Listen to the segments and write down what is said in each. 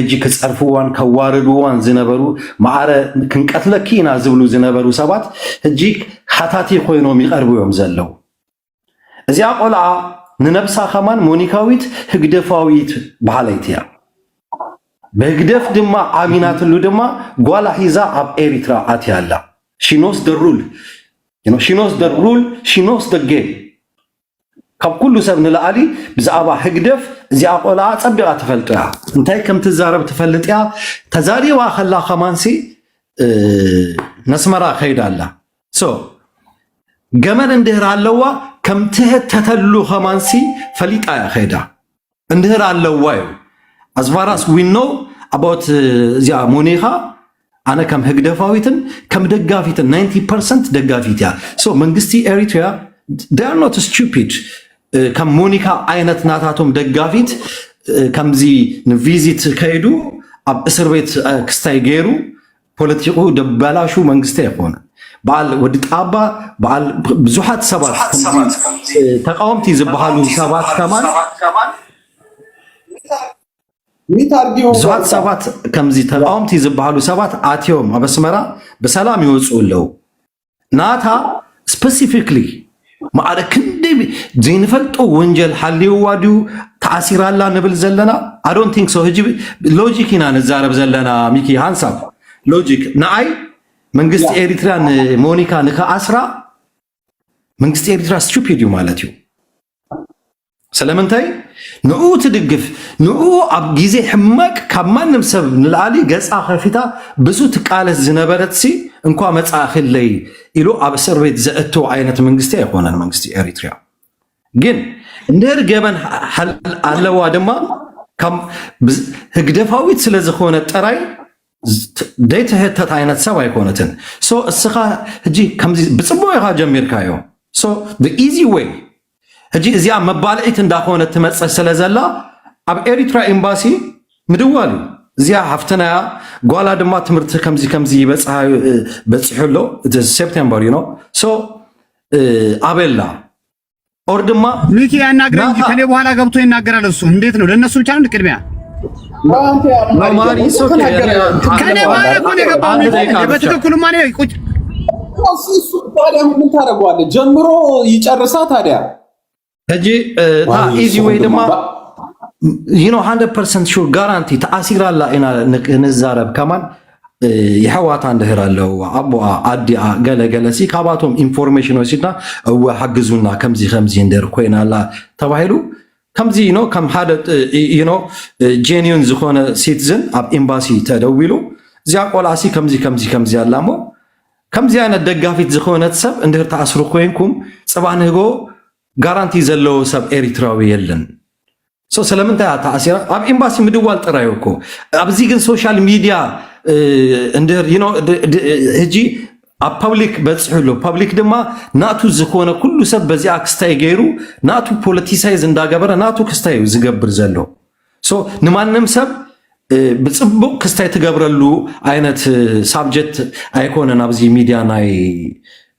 ጂ ክፀርፍዋን ከዋርድዋን ዝነበሩ፣ ማዕረ ክንቀትለኪ ኢና ዝብሉ ዝነበሩ ሰባት ሕጂ ሓታቲ ኮይኖም ይቐርቡ እዮም ዘለዉ። እዚኣ ቆልዓ ንነብሳ ከማን ሞኒካዊት ህግደፋዊት በሃለይቲ እያ። ብህግደፍ ድማ ዓሚናትሉ ድማ ጓላ ሒዛ ኣብ ኤሪትራ ኣትያ ኣላ። She knows the rule. You know, she knows the rule, she knows the game. ካብ ኩሉ ሰብ ንላዕሊ ብዛዕባ ህግደፍ እዚኣ ቆልዓ ጸቢቓ ትፈልጦ እያ። እንታይ ከም ትዛረብ ትፈልጥ እያ። ተዛሪባ ከላ ከማንሲ ነስመራ ከይዳ ኣላ። So ገመድ እንድህር ኣለዋ ከም ትህተተሉ ከማንሲ ፈሊጣ እያ ከይዳ። እንድህር ኣለዋ እዩ። As far as we know about እዚኣ ሞኒካ ኣነ ከም ህግደፋዊትን ከም ደጋፊትን ninety percent ደጋፊት እያ። So መንግስቲ ኤሪትሪያ they are not stupid። ከም ሞኒካ ዓይነት ናታቶም ደጋፊት ከምዚ ንቪዚት ከይዱ ኣብ እስር ቤት ክስታይ ገይሩ ፖለቲኩ ደባላሹ መንግስቲ ኣይኮነ። በዓል ወዲ ጣባ በዓል ብዙሓት ሰባት ተቃወምቲ ዝበሃሉ ሰባት ከማን ብዙሓት ሰባት ከምዚ ተቃወምቲ ዝበሃሉ ሰባት ኣትዮም ኣብ ኣስመራ ብሰላም ይወፁ ኣለዉ። ናታ specifically ማዕረ ክንደይ ዘይንፈልጦ ወንጀል ሓልይዋ ድዩ ተኣሲራላ ንብል ዘለና? I don't think so። ሕጂ ሎጂክ ኢና ንዛረብ ዘለና ሚኪ፣ ሃንሳብ ሎጂክ። ንኣይ መንግስቲ ኤሪትራ ንሞኒካ ንከኣስራ መንግስቲ ኤሪትራ stupid እዩ ማለት እዩ። ስለምንታይ ንኡ ትድግፍ? ንኡ ኣብ ግዜ ሕማቅ ካብ ማንም ሰብ ንላዕሊ ገጻ ከፊታ ብዙ ትቃለስ ዝነበረት ሲ እንኳ መጻእክለይ ኢሉ ኣብ እስር ቤት ዘእትው ዓይነት መንግስቲ ኣይኮነን መንግስቲ ኤሪትሪያ። ግን እንድህር ገበን ኣለዋ ድማ ካብ ህግደፋዊት ስለ ዝኾነ ጥራይ ዘይትህተት ዓይነት ሰብ ኣይኮነትን። So እስኻ ሕጂ ከምዚ ብጽቡቅ ኢኻ ጀሚርካዮ። So the easy way ሕጂ እዚኣ መባልዒት እንዳኾነት ትመጽእ ስለ ዘላ ኣብ ኤሪትራ ኤምባሲ ምድዋል እዩ። እዚኣ ሃፍትናያ ጓላ ድማ ትምህርቲ ከምዚ ከምዚ ይበጽሓ በጺሑ ኣሎ። እቲ ሴፕቴምበር you know so ኣበላ ኦር ድማ ሚኪ ያናግረኝ እንጂ ከኔ በኋላ ገብቶ ይናገራል እሱ። እንዴት ነው ለእነሱ ብቻ ነው ቅድሚያ ማሪ ከኔ በኋላ እኮ ነው የገባው። በትክክሉ ማ ቁጭ ምን ታደርገዋለህ? ጀምሮ ይጨርሳ ታዲያ ሕጂ እታ easy way ድማ you know hundred percent sure guarantee ተኣሲራ ኣላ ኢና ንዛረብ ከማን የሕዋታ እንድህር ኣለውዋ ኣቦኣ ኣዲኣ ገለ ገለ ሲ ካብኣቶም ኢንፎርሜሽን ወሲድና እወ ሓግዙና ከምዚ ከምዚ እንድህር ኮይና ኣላ ተባሂሉ ከምዚ you know ከም ሓደ you know genuine ዝኾነ citizen ኣብ ኤምባሲ ተደዊሉ እዚኣ ቆልዓ ሲ ከምዚ ከምዚ ከምዚ ኣላ እሞ ከምዚ ዓይነት ደጋፊት ዝኾነት ሰብ እንድህር ተኣስሩ ኮይንኩም ፅባሕ ንህጎ ጋራንቲ ዘለዎ ሰብ ኤሪትራዊ የለን። So ስለምንታይ እያ ተኣሲራ? ኣብ ኤምባሲ ምድዋል ጥራይ እኮ። ኣብዚ ግን ሶሻል ሚድያ እንድህር you know ሕጂ ኣብ ፐብሊክ በፂሑ ኣሎ። ፐብሊክ ድማ ናቱ ዝኾነ ኩሉ ሰብ በዚኣ ክስታይ ገይሩ ናቱ ፖለቲሳይዝ እንዳገበረ ናቱ ክስታይ እዩ ዝገብር ዘሎ። So ንማንም ሰብ ብፅቡቅ ክስታይ ትገብረሉ ዓይነት ሳብጀክት ኣይኮነን ኣብዚ ሚድያ ናይ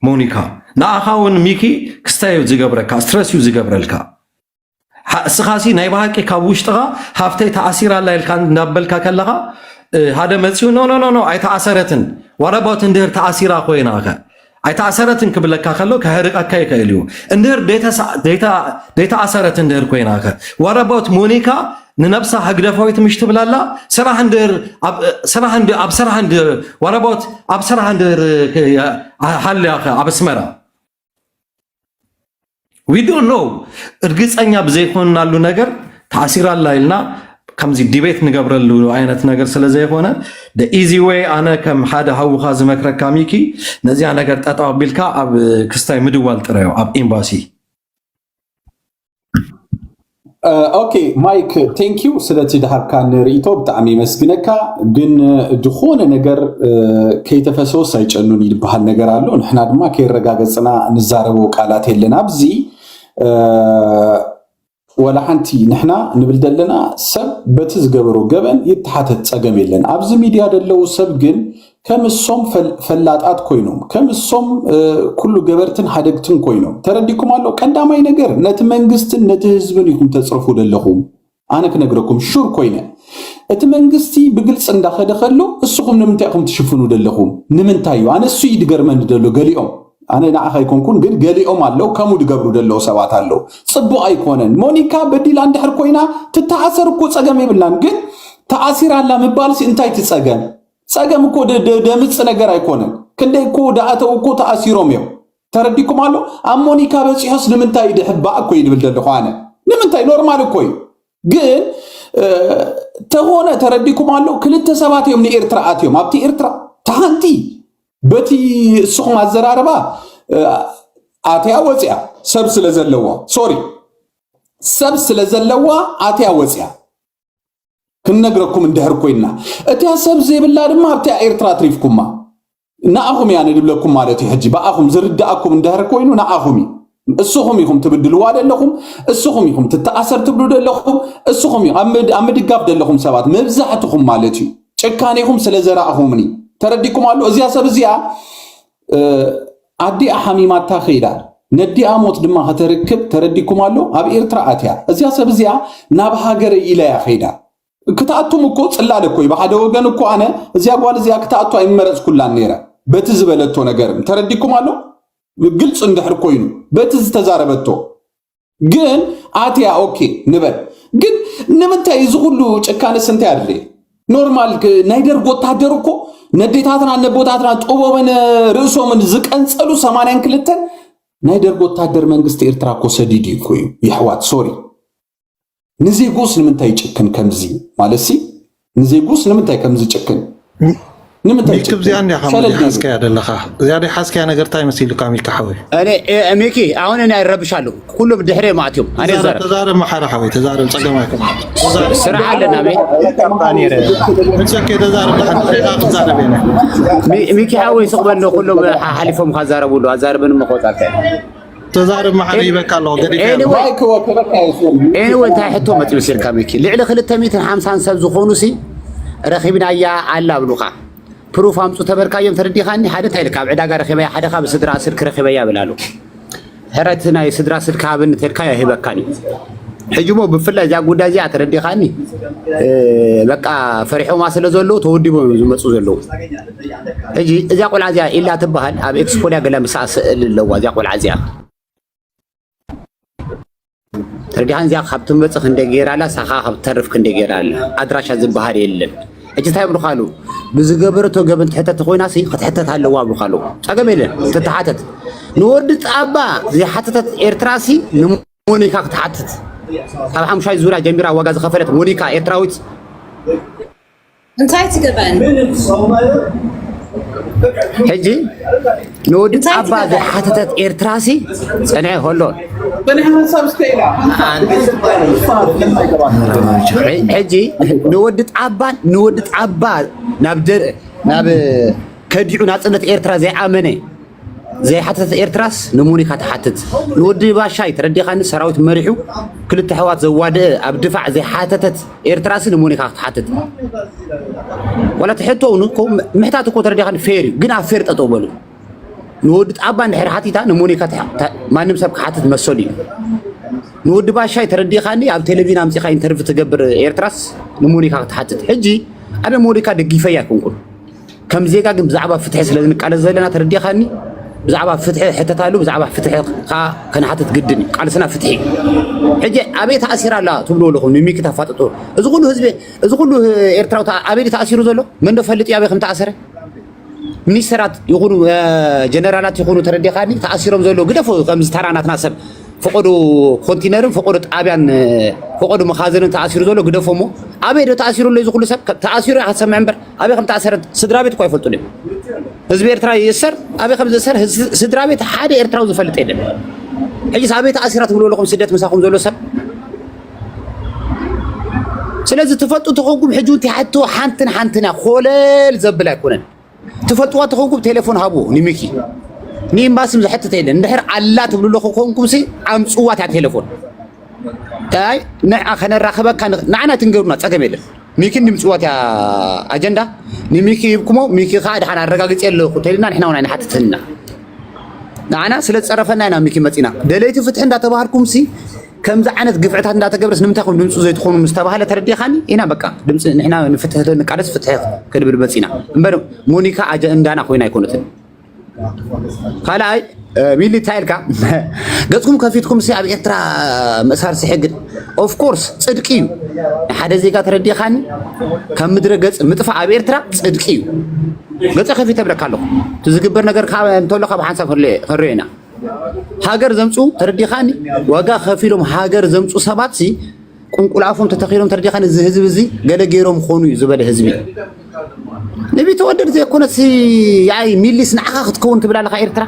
ሞኒካ። ንኣኻ እውን ሚኪ ክስታይ እዩ ዝገብረካ፣ ስትረስ እዩ ዝገብረልካ። እስኻሲ ናይ ብሃቂ ካብ ውሽጥኻ ሃፍተይ ተኣሲራ ኣላ ኢልካ እንዳበልካ ከለኻ ሓደ መፂኡ no no no no ኣይተኣሰረትን what about እንድህር ተኣሲራ ኮይና ከ ኣይተኣሰረትን ክብለካ ከሎ ከህርቀካ ይኽእል እዩ እንድህር ዘይተኣሰረት እንድህር ኮይና ከ what about ሞኒካ ንነብሳ ህግደፋዊት ምሽ ትብላላ ስራሕ እንድህር ኣብ ስራሕ እንድህር what about ኣብ ስራሕ እንድህር ሃልያ ከ ኣብ ኣስመራ We don't know እርግፀኛ ብዘይኮንናሉ ነገር ተኣሲራ ኣላ ኢልና ከምዚ ዲቤት ንገብረሉ ዓይነት ነገር ስለ ዘይኮነ the easy way ኣነ ከም ሓደ ሃውኻ ዝመክረካ ሚኪ ነዚኣ ነገር ጠጠው ኣቢልካ ኣብ ክስታይ ምድዋል ጥራዮ ኣብ ኤምባሲ ኦኬ ማይክ thank you ስለቲ ድሃብካኒ ርእይቶ ብጣዕሚ የመስግነካ ግን ዝኾነ ነገር ከይተፈሰወስ ኣይጨኑን ይበሃል ነገር ኣሎ ንሕና ድማ ከይረጋገፅና ንዛረቦ ቃላት የለን ኣብዚ ወላ ሓንቲ ንሕና ንብል ዘለና ሰብ በቲ ዝገበሮ ገበን ይተሓተት ፀገም የለን ኣብዚ ሚድያ ደለዉ ሰብ ግን ከም እሶም ፈላጣት ኮይኖም ከም እሶም ኩሉ ገበርትን ሓደግትን ኮይኖም ተረዲኩም ኣሎ ቀዳማይ ነገር ነቲ መንግስትን ነቲ ህዝብን ኢኹም ተፅርፉ ደለኹም ኣነ ክነግረኩም ሹር ኮይነ እቲ መንግስቲ ብግልፂ እንዳኸደ ከሎ እስኹም ንምንታይ ኢኹም ትሽፍኑ ዘለኹም? ንምንታይ እዩ? ኣነ እሱ እዩ ድገርመኒ ዘሎ። ገሊኦም፣ ኣነ ንዓኻ ኣይኮንኩን፣ ግን ገሊኦም ኣለዉ ከምኡ ድገብሩ ዘለዉ ሰባት ኣለዉ። ፅቡቕ ኣይኮነን። ሞኒካ በዲላ እንድሕር ኮይና ትተኣሰር እኮ ፀገም የብልናን፣ ግን ተኣሲራ ኣላ ምባልሲ እንታይ ትፀገም? ፀገም እኮ ደ- ደ- ደምፅ ነገር ኣይኮነን። ክንደይ እኮ ደኣተው እኮ ተኣሲሮም እዮም። ተረዲኩም ኣሎ። ኣብ ሞኒካ በፂሖስ ንምንታይ ድሕባእ እኮ እዩ ድብል ዘለኹ ኣነ። ንምንታይ ኖርማል እኮ እዩ። ግን ተኾነ ተረዲኩም ኣሎ። ክልተ ሰባት እዮም ንኤርትራ ኣትዮም ኣብቲ ኤርትራ ተሃንቲ በቲ እስኹም ኣዘራርባ ኣትያ ወፅያ ሰብ ስለ ዘለዋ፣ ሶሪ፣ ሰብ ስለ ዘለዋ ኣትያ ወፅያ ክንነግረኩም እንድሕር ኮይና፣ እቲያ ሰብ ዘይብላ ድማ ኣብቲያ ኤርትራ ኣትሪፍኩማ። ንኣኹም እያ ንድብለኩም ማለት እዩ። ሕጂ ብኣኹም ዝርድኣኩም እንድሕር ኮይኑ ንኣኹም እዩ። እስኹም ኢኹም ትብድልዋ ደለኹም፣ እስኹም ኢኹም ትተኣሰር ትብሉ ደለኹም፣ እስኹም ኢኹም ኣብ ምድ- ኣብ ምድጋፍ ደለኹም ሰባት መብዛሕትኹም ማለት እዩ። ጭካኔኹም ስለ ዘራእኹምኒ ተረዲኩም ኣሎ። እዚያ ሰብ እዚኣ ኣዲኣ ሓሚማታ ከይዳ ነዲኣ ሞት ድማ ከተርክብ ተረዲኩም ኣሎ። ኣብ ኤርትራ ኣትያ እዚያ ሰብ እዚኣ ናብ ሃገረ ኢላ እያ ከይዳ። ክትኣቱም እኮ ጽላለ እኮ እዩ። ብሓደ ወገን እኮ ኣነ እዚኣ ጓል እዚኣ ክትኣቱ ኣይመረጽኩላን ነይረ በቲ ዝበለቶ ነገር ተረዲኩም ኣሎ። ግልጽ እንድሕር ኮይኑ በቲ ዝተዛረበቶ ግን ኣትያ ኦኬ ንበል። ግን ንምንታይ እዚ ኩሉ ጭካነስ እንታይ ኣድለየ? ኖርማል ክ- ናይ ደርግ ወታደር እኮ ነዴታትና ነቦታትና ጥቦምን ርእሶምን ዝቀንጸሉ ሰማንያን ክልተን ናይ ደርግ ወታደር መንግስቲ ኤርትራ እኮ ሰዲዱ እኮ እዩ። የሕዋት ሶሪ ንዜጉስ ንምንታይ ይጭክን ከምዚ ማለት ሲ ንዜጉስ ንምንታይ ከምዚ ጭክን ንምንታይ ሚክ ይጭክን? እዚኣ እንዲኻ ሸለል ኢሉ። ሓዝካያ ደለኻ እዚኣ ደ ሓዝካያ ነገር እንታይ መሲሉካ ሚካ ሓወይ? እኔ እ- ሚኪ አሁን እኔ አይረብሻለሁ። ሁሉም ድሕሬ ማእትዮም እኔ ተዛረብ ዘረ ተዛረብ መሓራ ሓወይ ተዛረብ ጸገም ኣይኮነ። ተዛረብ ስራሕ ኣለና ቤ ጸኬ ተዛረብ ደሓን ደቂቃ ክዛረብ እየ። ሚ- ሚኪ ሓወይ ስቕ በሎ ኩሎም ሓ- ሓሊፎም ካዛረቡ ኣሎ ኣዛርበን መቆጣተ ተዛረብ መሓሪ ይበካ ኣለኹ ገዲፈ Anyway, ማይክ ወከበካ የስወል anyway እንታይ ሕቶ መፂኡ ሲልካ ሚኪ ልዕሊ ክልተ ሚእትን ሓምሳን ሰብ ዝኾኑ ሲ ረኺብናያ ኣላ ኣብሉኻ ፕሩፍ ኣምፁ ተበልካዮም ተረዲኻኒ ሓደ እንታይ ኢልካ ኣብ ዕዳጋ ረኺበያ ሓደ ካብ ስድራ ስልክ ረኺበያ ብላሉ ሕረት ናይ ስድራ ስልክ ሃብኒ ተልካ ይህበካኒ ሕጂ ሞ ብፍላይ እዚኣ ጉዳይ እዚኣ ተረዲኻኒ በቃ ፈሪሖማ ስለ ዘለዉ ተወዲቦም እዮም ዝመፁ ዘለዉ ሕጂ እዚኣ ቆልዓ እዚኣ ኢላ ትበሃል ኣብ ኤክስፖ ድያ ገለ ምሳኣ ስእል ኣለዋ እዚኣ ቆልዓ እዚኣ ተረዲኻን እዚኣ ካብ ትመፅእ ክንደ ገይራ ኣላ ሳኻ ካብ ትተርፍ ክንደ ገይራ ኣላ ኣድራሻ ዝበሃል የለን ሕጂ እንታይ ብልኻሉ ብዝገበረቶ ገበን ትሕተት ኮይና ሲ ክትሕተት ኣለዋ ብልኻሉ ፀገም የለን ትተሓተት ንወዲ ጣባ ዘይሓተተት ኤርትራ ሲ ንሞኒካ ክትሓትት ካብ ሓሙሻይ ዙርያ ጀሚራ ዋጋ ዝኸፈለት ሞኒካ ኤርትራዊት እንታይ ትገበን? ሕጂ ንወዲ ጣባ ዘይሓተተት ኤርትራሲ ጸንሐ ሆሎን ሕጂ ንወዲ ጣባን ንወዲ ጣባ ናብ ናብ ከዲዑ ናጽነት ኤርትራ ዘይኣመነ ዘይሓተተት ኤርትራስ ንሞኒካ ትሓትት ንወዲ ባሻይ ተረዲኻኒ ሰራዊት መሪሑ ክልተ ኣሕዋት ዘዋደአ ኣብ ድፋዕ ዘይሓተተት ኤርትራሲ ንሞኒካ ክትሓትት ዋላ ትሕቶ ምሕታት እኮ ተረዲኻኒ ፌር እዩ ግን ኣብ ፌር ጠጠው በሉ ንወዲ ጣባ እንድሕር ሓቲታ ንሞኒካ ማንም ሰብ ክሓትት መሰሉ እዩ ንወዲ ባሻይ ተረዲኻኒ ኣብ ቴሌቪዥን ኣምፂኻ ኢንተርቪ ትገብር ኤርትራስ ንሞኒካ ክትሓትት ሕጂ ኣነ ሞኒካ ደጊፈያ ኣይኮንኩን ከም ዜጋ ግን ብዛዕባ ፍትሒ ስለ ዝንቃለስ ዘለና ተረዲኻኒ ብዛዕባ ፍትሒ ሕተት ኣሎ ብዛዕባ ፍትሒ ከዓ ከነሓትት ግድን እዩ ቃልስና ፍትሒ እዩ ሕጂ ኣበይ ተኣሲራ ኣላ ትብልዎ ኣለኹም ንሚኪ ተፋጥጡ እዚ ኩሉ ህዝቢ እዚ ኩሉ ኤርትራዊ ኣበይ ተኣሲሩ ዘሎ መን ዶ ፈልጥ እዩ ኣበይ ከም ተኣሰረ ሚኒስተራት ይኹኑ ጀነራላት ይኹኑ ተረዲኻኒ ተኣሲሮም ዘለዉ ግደፎ ከምዚ ተራ ናትና ሰብ ፈቐዶ ኮንቲነርን ፈቐዶ ጣብያን ፈቐዶ መኻዘንን ተኣሲሩ ዘሎ ግደፎ እሞ ኣበይ ዶ ተኣሲሩ ኣሎ እዚ ኩሉ ሰብ ተኣሲሩ ኢኻ ትሰምዕ እምበር ኣበይ ከም ተኣሰረ ስድራ ቤት እኳ ኣይፈልጡን እዮም ህዝቢ ኤርትራ ይእሰር ኣበይ ከም ዝእሰር ስድራ ቤት ሓደ ኤርትራዊ ዝፈልጥ የለን ሕጂስ ኣበይ ተኣሲራ ትብሉ ኣለኹም ስደት ምሳኹም ዘሎ ሰብ ስለዚ ትፈልጡ ተኾንኩም ሕጂ እውን ትሓትዎ ሓንትን ሓንትን እያ ኮለል ዘብል ኣይኮነን ትፈልጥዋ ተኾንኩም ቴሌፎን ሃብዎ ንሚኪ ንኤምባሲ ዝሕትት የለን እንድሕር ኣላ ትብሉ ኣለኹ ኮንኩም ሲ ኣምፅዋ እታ ቴሌፎን ኣይ ንዓ ከነራኽበካ ንዓና ትንገሩና ፀገም የለን ሚኪ እንድምፅዋ እቲያ ኣጀንዳ ንሚኪ ሂብኩሞ ሚኪ ከዓ ድሓን ኣረጋግፂ ኣለኹ ተልና ንሕና እውን ኣይንሓትትንና ንዓና ስለ ዝፀረፈና ኢና ሚኪ መፂና ደለይቲ ፍትሒ እንዳተባሃልኩም ሲ ከምዚ ዓይነት ግፍዕታት እንዳተገብረስ ንምንታይ ኮን ድምፁ ዘይትኾኑ ምስ ተባሃለ ተረዲኻኒ ኢና። በቃ ድምፂ ንሕና ንፍትሒ ንቃለስ ፍትሒ ክንብል መፂና እምበር ሞኒካ ኣጀንዳና ኮይና ኣይኮነትን። ካልኣይ ሚሊ እንታይ ኢልካ ገፅኩም ከፊትኩም ሲ ኣብ ኤርትራ ምእሳር ስሕግድ ኦፍኮርስ ፅድቂ እዩ። ንሓደ ዜጋ ተረዲኻኒ ካብ ምድረ ገፅ ምጥፋእ ኣብ ኤርትራ ፅድቂ እዩ። ገፀ ከፊተ ብለካ ኣለኹ። እቲ ዝግበር ነገር ካብ እንተሎ ካብ ሓንሳብ ክንሪኦ ኢና። ሃገር ዘምፁ ተረዲኻኒ ዋጋ ከፊሎም ሃገር ዘምፁ ሰባት ሲ ቁንቁላፎም ተተኺሎም ተረዲኻኒ እዚ ህዝቢ እዚ ገለ ገይሮም ኾኑ እዩ ዝበለ ህዝቢ። ንቢተወደድ ዘይኮነሲ ያይ ሚሊስ ንዓኻ ክትከውን ትብል ኣለኻ ኤርትራ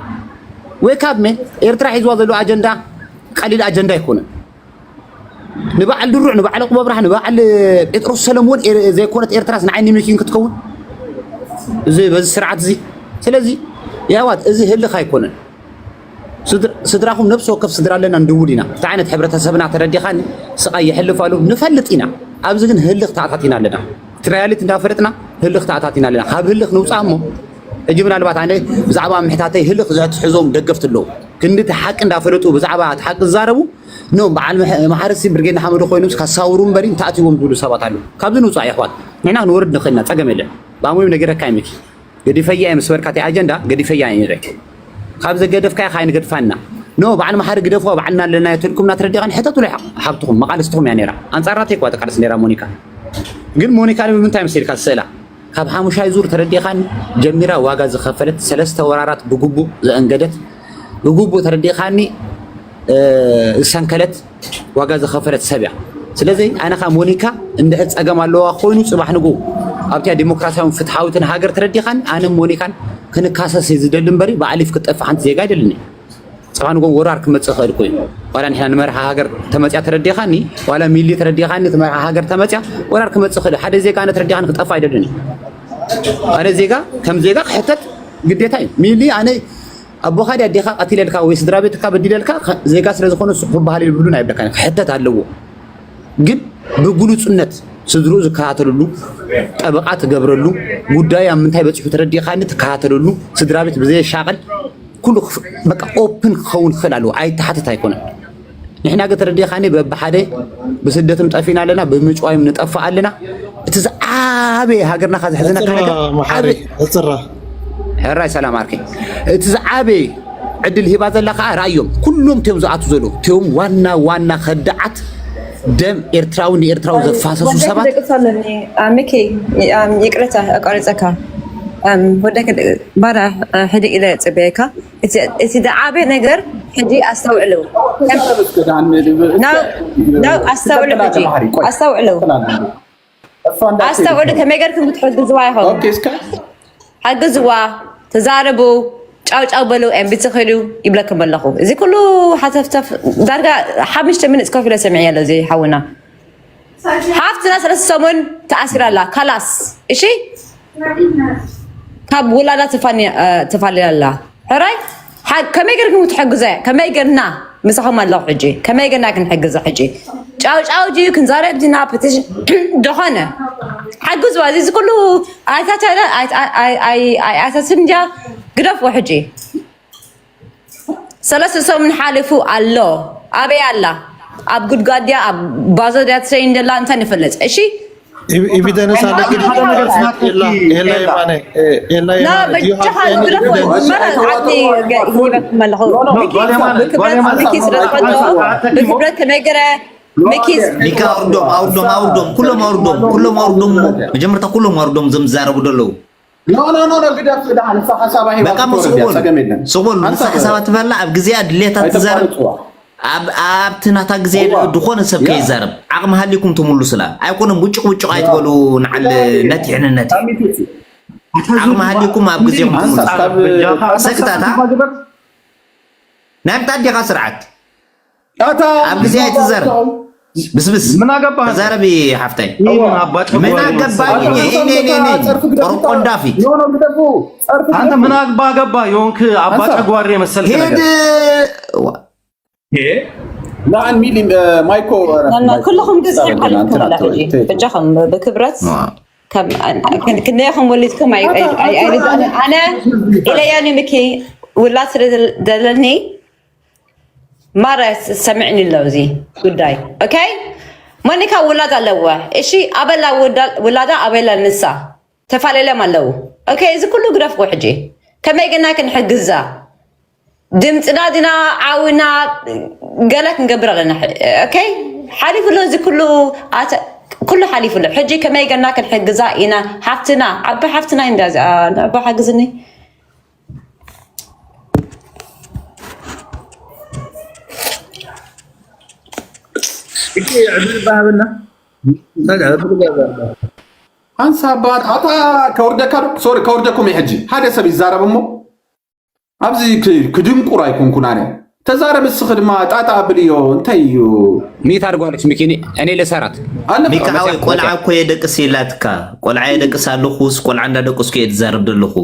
ወይ ካብ መ ኤርትራ ሒዝዋ ዘሎ ኣጀንዳ ቀሊል ኣጀንዳ ኣይኮነን። ንበዓል ድሩዕ ንበዓል ቁበብራህ ንበዓል ጴጥሮስ ሰለሞን ዘይኮነት ኤርትራስ ንዓይ ንሚኪን ክትከውን እዚ በዚ ስርዓት እዚ። ስለዚ የሕዋት እዚ ህልኽ ኣይኮነን። ስድራኹም ነብሲ ወከፍ ስድራ ኣለና ንድውል ኢና። እንታይ ዓይነት ሕብረተሰብና ተረዲኻኒ ስቓይ የሕልፍ ኣሎ ንፈልጥ ኢና። ኣብዚ ግን ህልኽ ተኣታቲና ኣለና። እቲ ሪያሊቲ እንዳፈለጥና ህልኽ ተኣታቲና ኣለና። ካብ ህልኽ ንውፃእ እሞ ሕጂ ምናልባት ኣነ ብዛዕባ ምሕታተይ ህልኽ ዝሕዝዎም ደገፍቲ ኣለዉ። ክንዲ እቲ ሓቂ እንዳፈለጡ ብዛዕባ እቲ ሓቂ ዝዛረቡ ኖም በዓል መሓርሲ ብርጌድ ንሓመዱ ኮይኖም ካሳውሩ እምበሪ እንተኣትዎም ዝብሉ ሰባት ኣለዉ። ካብዚ ንውፃእ የሕዋት ንሕና ክንወርድ ንኽእልና ፀገም የለን። ብኣሞይም ነጊረካ ይምኪ ገዲፈያ እየ ምስ በልካ እቲ ኣጀንዳ ገዲፈያ እየ ነይረ። ካብ ዘገደፍካያ ካይንገድፋና ኖ በዓል መሓሪ ግደፍዋ በዓልና ኣለና እያ ተልኩም እናተረዲኻን ሕተቱለይ ሓብትኹም መቓልስትኹም እያ ነይራ። ኣንጻር ናተይ እኳ ተቃልስ ነይራ ሞኒካ። ግን ሞኒካ ንምንታይ መሲልካ ዝስእላ ካብ ሓሙሻይ ዙር ተረዲኻን ጀሚራ ዋጋ ዝኸፈለት ሰለስተ ወራራት ብግቡእ ዘእንገደት ብግቡእ ተረዲኻኒ ዝሰንከለት ዋጋ ዝኸፈለት ሰብ እያ። ስለዚ ኣነ ኸዓ ሞኒካ እንድሕር ፀገም ኣለዋ ኮይኑ ፅባሕ ንግሆ ኣብቲያ ዲሞክራሲያውን ፍትሓዊትን ሃገር ተረዲኻን ኣነ ሞኒካን ክንካሰስ እየ ዝደሊ እምበሪ ብኣሊፍ ክትጠፍእ ሓንቲ ዜጋ ኣይደልን እየ። ፅባሕ ንግሆ ወራር ክመፅእ ይኽእል እኮ እዩ። ዋላ ንሕና ንመርሓ ሃገር ተመፅያ ተረዲኻኒ ዋላ ሚሊ ተረዲኻኒ እቲ መርሓ ሃገር ተመፅያ ወራር ክመፅእ ይኽእል እዩ። ሓደ ዜጋ ኣነ ተረዲኻኒ ክጠፍእ ኣይደልን እዩ። ኣነ ዜጋ ከም ዜጋ ክሕተት ግዴታ እዩ። ሚሊ ኣነ ኣቦኻ ድያ ኣዴኻ ቀቲለልካ ወይ ስድራ ቤትካ በዲለልካ ዜጋ ስለ ዝኾነ ንሱ ክበሃል የብሉን ኣይብለካን ክሕተት ኣለዎ። ግን ብግሉጽነት ስድርኡ ዝከታተልሉ ጠበቓ ትገብረሉ ጉዳዩ ኣብ ምንታይ በጺሑ ተረዲእካኒ ትከታተለሉ ስድራ ቤት ብዘየሻቕል ኩሉ በቃ ኦፕን ክኸውን ክኽእል ኣለዎ። ኣይተሓተት ኣይኮነን። ንሕና ግን ተረዲእካኒ በብሓደ ብስደትም ጠፊና ኣለና ብምጭዋይም ንጠፍእ ኣለና። እቲ ዝዓበየ ሃገርና ካብ ዘሕዝነካ ነገር ሕራይ ሰላም ኣርከይ እቲ ዝዓበየ ዕድል ሂባ ዘላ ከዓ ራእዮም ኩሎም ቶም ዝኣቱ ዘለዉ ቶም ዋና ዋና ከዳዓት ደም ኤርትራዊ ንኤርትራዊ ዘፋሰሱ ሰባት ሚኪ ይቅረታ ኣቋሪፀካ ወደ ባዳ ሕዲ ኢለ ፅበየካ እቲ ዝዓበየ ነገር ሕጂ ኣስተውዕሉ ኣስተውዕሉ ሕጂ ኣስተውዕሉ ኣስተውዕሉ ከመይ ገርኩም ክትሕግዝዋ ኢኹም ሓግዝዋ ተዛረቡ ጫው ጫው በሉ and ብትኽእሉ ይብለኩም ኣለኹ እዚ ኩሉ ሓተፍተፍ ዳርጋ ሓሙሽተ ሚኒት ኮፍ ኢለ ሰሚዐ ኣሎ እዚ ሓውና ሓፍትና ሰለስተ ሰሙን ተኣሲራ ኣላ ካላስ እሺ ካብ ውላዳ ተፋሊላ ኣላ ሕራይ ከመይ ገርኩም ክትሕግዘ ከመይ ገርና ምሳኹም ኣለኹ ሕጂ ከመይ ገርና ክንሕግዘ ሕጂ ጫው ጫው ድዩ ክንዛረብ ዲና ፕቲሽን ዝኾነ ሓግዝዋ እዚ ኩሉ ኣይታቻለ ኣይኣሰስን እንዲያ ግደፍዎ ሕጂ ሰለስተ ሰሙን ሓሊፉ ኣሎ ኣበይ ኣላ ኣብ ጉድጓድ ድያ ኣብ ባዞ ድያ ትሰይን ደላ እንታይ ንፈልጥ እሺ ኤቪደንስ ኣለ በጃኻ ግደፎ መራት ዓድኒ ሂበኩም ኣለኹ ብክብረት ስለዝፈትዎ ብክብረት ከመይ ገረ ሚኪ ሚካ ኣውርዶም ኣውርዶም ኣውርዶም ኩሎም ኣውርዶም ኩሎም ኣውርዶም መጀመርታ ኩሎም ኣውርዶም ዘምዛረቡ ደለዉ ኖ ኖ ኖ ኖ ግደፍ ደሓን እሷ ሓሳባ ሂባ በቃ ክትወርድ እያ ጸገም የለን። ስቕ በሉ ንሳ ሓሳባ ትበላ ኣብ ግዜኣ ድሌታ ትዛረብ ኣይተቋርጽዋ። ኣብ ኣብቲ ናታ ግዜ ዝኾነ ሰብ ከይዛረብ ዓቕሚ ሃሊኩም ትምሉስላ ኣይኮነን ቡጭቕ ቡጭቕ ኣይትበሉ ንዓል ነቲ ሕንነት ዓቕሚ ሃሊኩም ኣብ ግዜኹም ትምሉሱ ሰክታታ ናይ ምንታይ ኣዴኻ ስርዓት ኣብ ግዜ ኣይትዛረብ ብስብስ ምን አገባህ ተዛረቢ ሓፍታይ ምን አገባኝ ቆረቆንዳፊ አንተ ምን አባ ገባ የሆንክ አባ ጨጓሬ የመሰልክ ነገር ሂድ ንዓን ሚሊ ማይኮ ኩልኹም ግዜ ሓሊፍኩም ኣላ ሕጂ በጃኹም ብክብረት ክንደይኹም ወሊድኩም ኣይርዳእን ኣነ ኢለያ ንምኪ ውላድ ስለ ዘለኒ ማረ፣ ሰሚዕኒ ኣሎ እዚ ጉዳይ። ኦኬ፣ ሞኒካ ውላድ ኣለዋ። እሺ፣ ኣበላ ውዳ-፣ ውላዳ ኣበላ ንሳ ተፋለለም ኣለዉ። ኦኬ፣ እዚ ኩሉ ግደፍዎ ሕጂ። ከመይ ገና ክንሕግዛ? ድምፅና ድና ዓውና ገለ ክንገብር ኣለና። ኦኬ፣ ሓሊፉ ኣሎ እዚ ኩሉ ኣተ-፣ ኩሉ ሓሊፉ ኣሎ። ሕጂ ከመይ ገና ክንሕግዛ ኢና? ሓፍትና፣ ዓባይ ሓፍትና እንዳ እዚኣ፣ ንዕባ ሓግዝኒ። እሺ፣ ዕድል ባሃብና። ታዲያ ዕድል ባሃብና። ሓንሳብ ኣታ ከወርደካ ዶ? ሶሪ፣ ከወርደኩም እየ ሕጂ። ሓደ ሰብ ይዛረብ እሞ ኣብዚ ክ-፣ ክድንቁር ኣይኮንኩን ኣነ። ተዛረብ እስኺ ድማ ጣጣ ኣብልዮ፣ እንታይ እዩ? ሚት አድርጓለች ሚኪ፣ እኔ፣ እኔ ልሰራት። ኣለ ሚካወይ፣ ቆልዓ እኮ የደቅስ ኢላትካ። ቆልዓ የደቅስ ኣለኹስ፣ ቆልዓ እንዳደቀስኩ እየ ዝዛረብ ዘለኹ።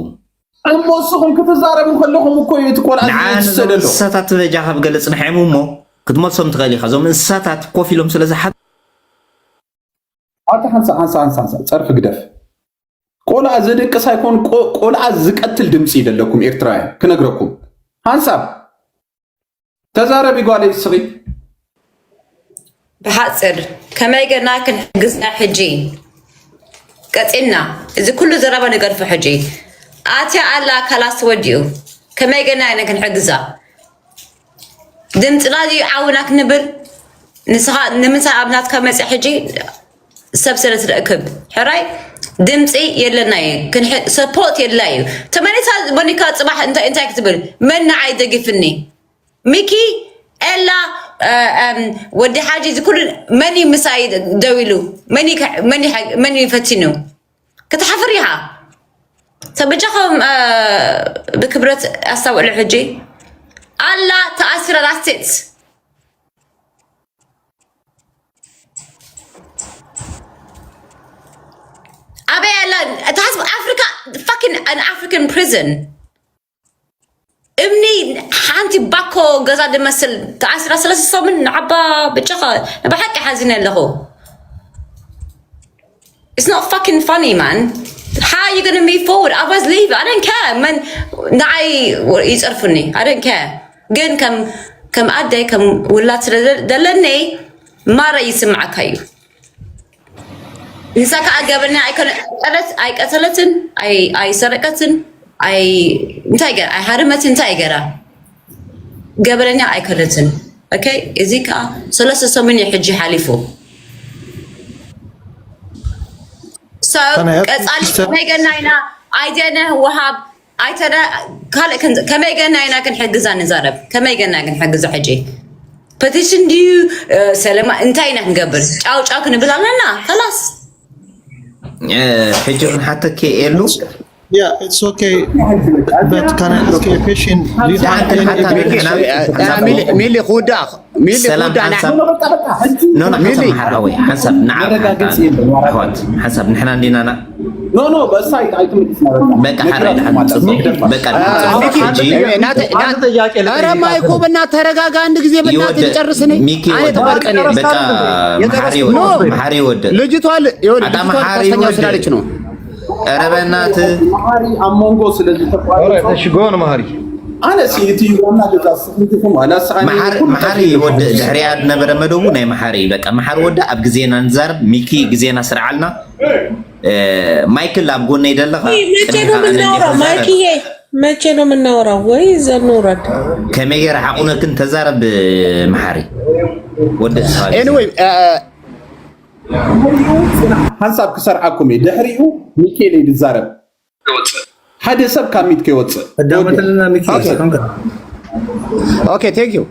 እሞ እስኹም ክትዛረቡ ከለኹም እኮ እዩ እቲ ቆልዓ ንዓ ዝወስደ ነዞም ዘሎ። እንስሳታት በጃኻ ብገለ ጽንሐዮም እሞ ክትመልሶም ትኽእል ኢኻ። እዞም እንስሳታት ኮፍ ኢሎም ስለ ዝሓ ኣታ ሓንሳ፣ ሓንሳ፣ ሓንሳ፣ ሓንሳ፣ ጸርፊ ግደፍ። ቆልዓ ዘደቅስ ኣይኮን፣ ቆ-፣ ቆልዓ ዝቀትል ድምፂ እዩ ዘለኩም ኤርትራውያን፣ ክነግረኩም። ሓንሳብ ተዛረቢ ጓለይ እስኺ። ብሓፅር ከመይ ገና ክንሕግዛ ሕጂ ቀፂልና፣ እዚ ኩሉ ዘረባ ንገድፎ ሕጂ። ኣትያ ኣላ ካላስ ተወዲኡ። ከመይ ገና ኢና ክንሕግዛ? ድምፅና ድዩ ዓውና ክንብል? ንስኻ ንምንታይ ኣብ ናትካ መፅእ ሕጂ ሰብ ስለ ትረክብ ሕራይ ድምፂ የለና እዩ። ክንሕ-፣ ሰፖርት የድላ እዩ። ተመኒታ ሞኒካ ፅባሕ እንታይ እንታይ ክትብል? መን ንዓይ ደጊፍኒ? ሚኪ፣ ኤላ፣ እ፣ እም፣ ወዲ ሓጂ፣ እዚ ኩሉ መን እዩ ምሳይ ደው ኢሉ? መን እዩ ከ-፣ መን እዩ ሓ-፣ መን እዩ ፈቲኑ? ክትሓፍር ኢኻ። ተበጃኹም፣ እ፣ ብክብረት ኣስታውዕሉ ሕጂ። ኣላ ተኣሲራ፣ that's it። ኣበይ ኣላ? እታ ህዝቢ ኣፍሪካ፣ fucking an African prison። እምኒ ሓንቲ ባኮ ገዛ ድመስል ተኣስራ ሰለስተ ሰሙን ንዓባ ብጫኻ ንብሓቂ ሓዚነ ኣለኹ። It's not fucking funny, man. How are you gonna move forward? Otherwise, leave. I don't care. መን ንዓይ ይጸርፉኒ? I don't care. ግን ከም፣ ከም ኣደይ፣ ከም ውላድ ስለ ዘለኒ ማራ ይስምዓካ እዩ። ንሳ ከዓ ገበኛ ኣይኮነ-፣ ቀተለት-፣ ኣይቀተለትን፣ ኣይ-፣ ኣይሰረቀትን፣ ኣይ-፣ እንታይ ገ-፣ ኣይሃረመትን፣ እንታይ ገራ? ገበነኛ ኣይኮነትን። ኦኬ፣ እዚ ከዓ ሰለስተ ሰሙን እዩ ሕጂ ሓሊፉ። So፣ ከመይ ቀጻሊ ከመይ ገና ኢና ኣይደነ ወሃብ ኣይተደ-፣ ካልእ ከን-፣ ከመይ ገና ኢና ክንሕግዛ ንዛረብ? ከመይ ገና ክንሕግዛ ሕጂ? ፐቲሽን ድዩ፣ እ፣ ሰለማ እንታይ ኢና ክንገብር? ጫው ጫው ክንብል ኣለና። ከላስ። እ፣ ሕጂ ክንሓተኪ የሉ? Yeah, it's okay. But can I ask you a question? Do you have ደሓን any ክንሓታ agreement? ንሕና ሚሊ፣ ሚሊ ክውዳእ፣ ሚሊ ሰላም ክውዳእ፣ ሓንሳብ። ኖ፣ ኖ፣ ሓንሳብ ሚሊ። መሓራወይ፣ ሓንሳብ ንዓብ ሓንሳብ ኣሕዋት፣ ሓንሳብ ንሕና እንዲናና። ኖ፣ ኖ፣ በሳይ ኣይትምልስ ማለት ነው። በቃ ሓራይ፣ ሓንሳብ። በቃ አ፣ ሚኪ፣ ሕጂ እ፣ ናተ-፣ ናተ-፣ ኧረ ማይኮ፣ በእናትህ ተረጋጋ፣ አንድ ጊዜ በእናትህ ይወደ-፣ ትጨርስ። እኔ ሚኪ እኔ ይወደ-፣ ተበርቀን የለ። በቃ የተበስ-፣ መሓሪ ኖ። ይወደ-፣ መሓሪ ይወደ። ልጅቷ ል-፣ ይኸውልህ፣ አታ ልጅቷ መሓሪ ልታስተኛ ይወደ-፣ ስላለች ነው። ኧረ በእናትህ መሓሪ ኣብ መንጎ ስለ ኦራይት፣ ዝተቋረጸ እሺ፣ ጎን መሃሪ። ኣነ ሲቲ ዋና ገዛ ስኽንትኹም ኣላ ስኻ መሓሪ፣ መሓሪ ወደ ድሕሪያ ዝነበረ መደቡ ናይ መሓሪ እዩ። በቃ መሓሪ ወደ ኣብ ግዜና ንዛረብ፣ ሚኪ ግዜና ስርዓልና። እ፣ ማይክል ኣብ ጎነይ ዘለኻ ውይ፣ መቼ ነው የምናወራው? ማይክዬ፣ መቼ ነው የምናወራው? ወይ ዘንውረድ። ከመይ ገይረ ሓቑነክን ተዛረብ መሓሪ ወደ ንስኻ ግዜ። ኤኒዌይ፣ እ፣ ሓንሳብ ክሰርዓኩም እየ። ድሕሪኡ ሚካኤል እዩ ዝዛረብ። ሓደ ሰብ ካብ ሚት ከይወፅእ። ኣዳመጠልና ሚኪ ኦኬ። ኮንካ። ኦኬ፣ ቴንክ ዩ።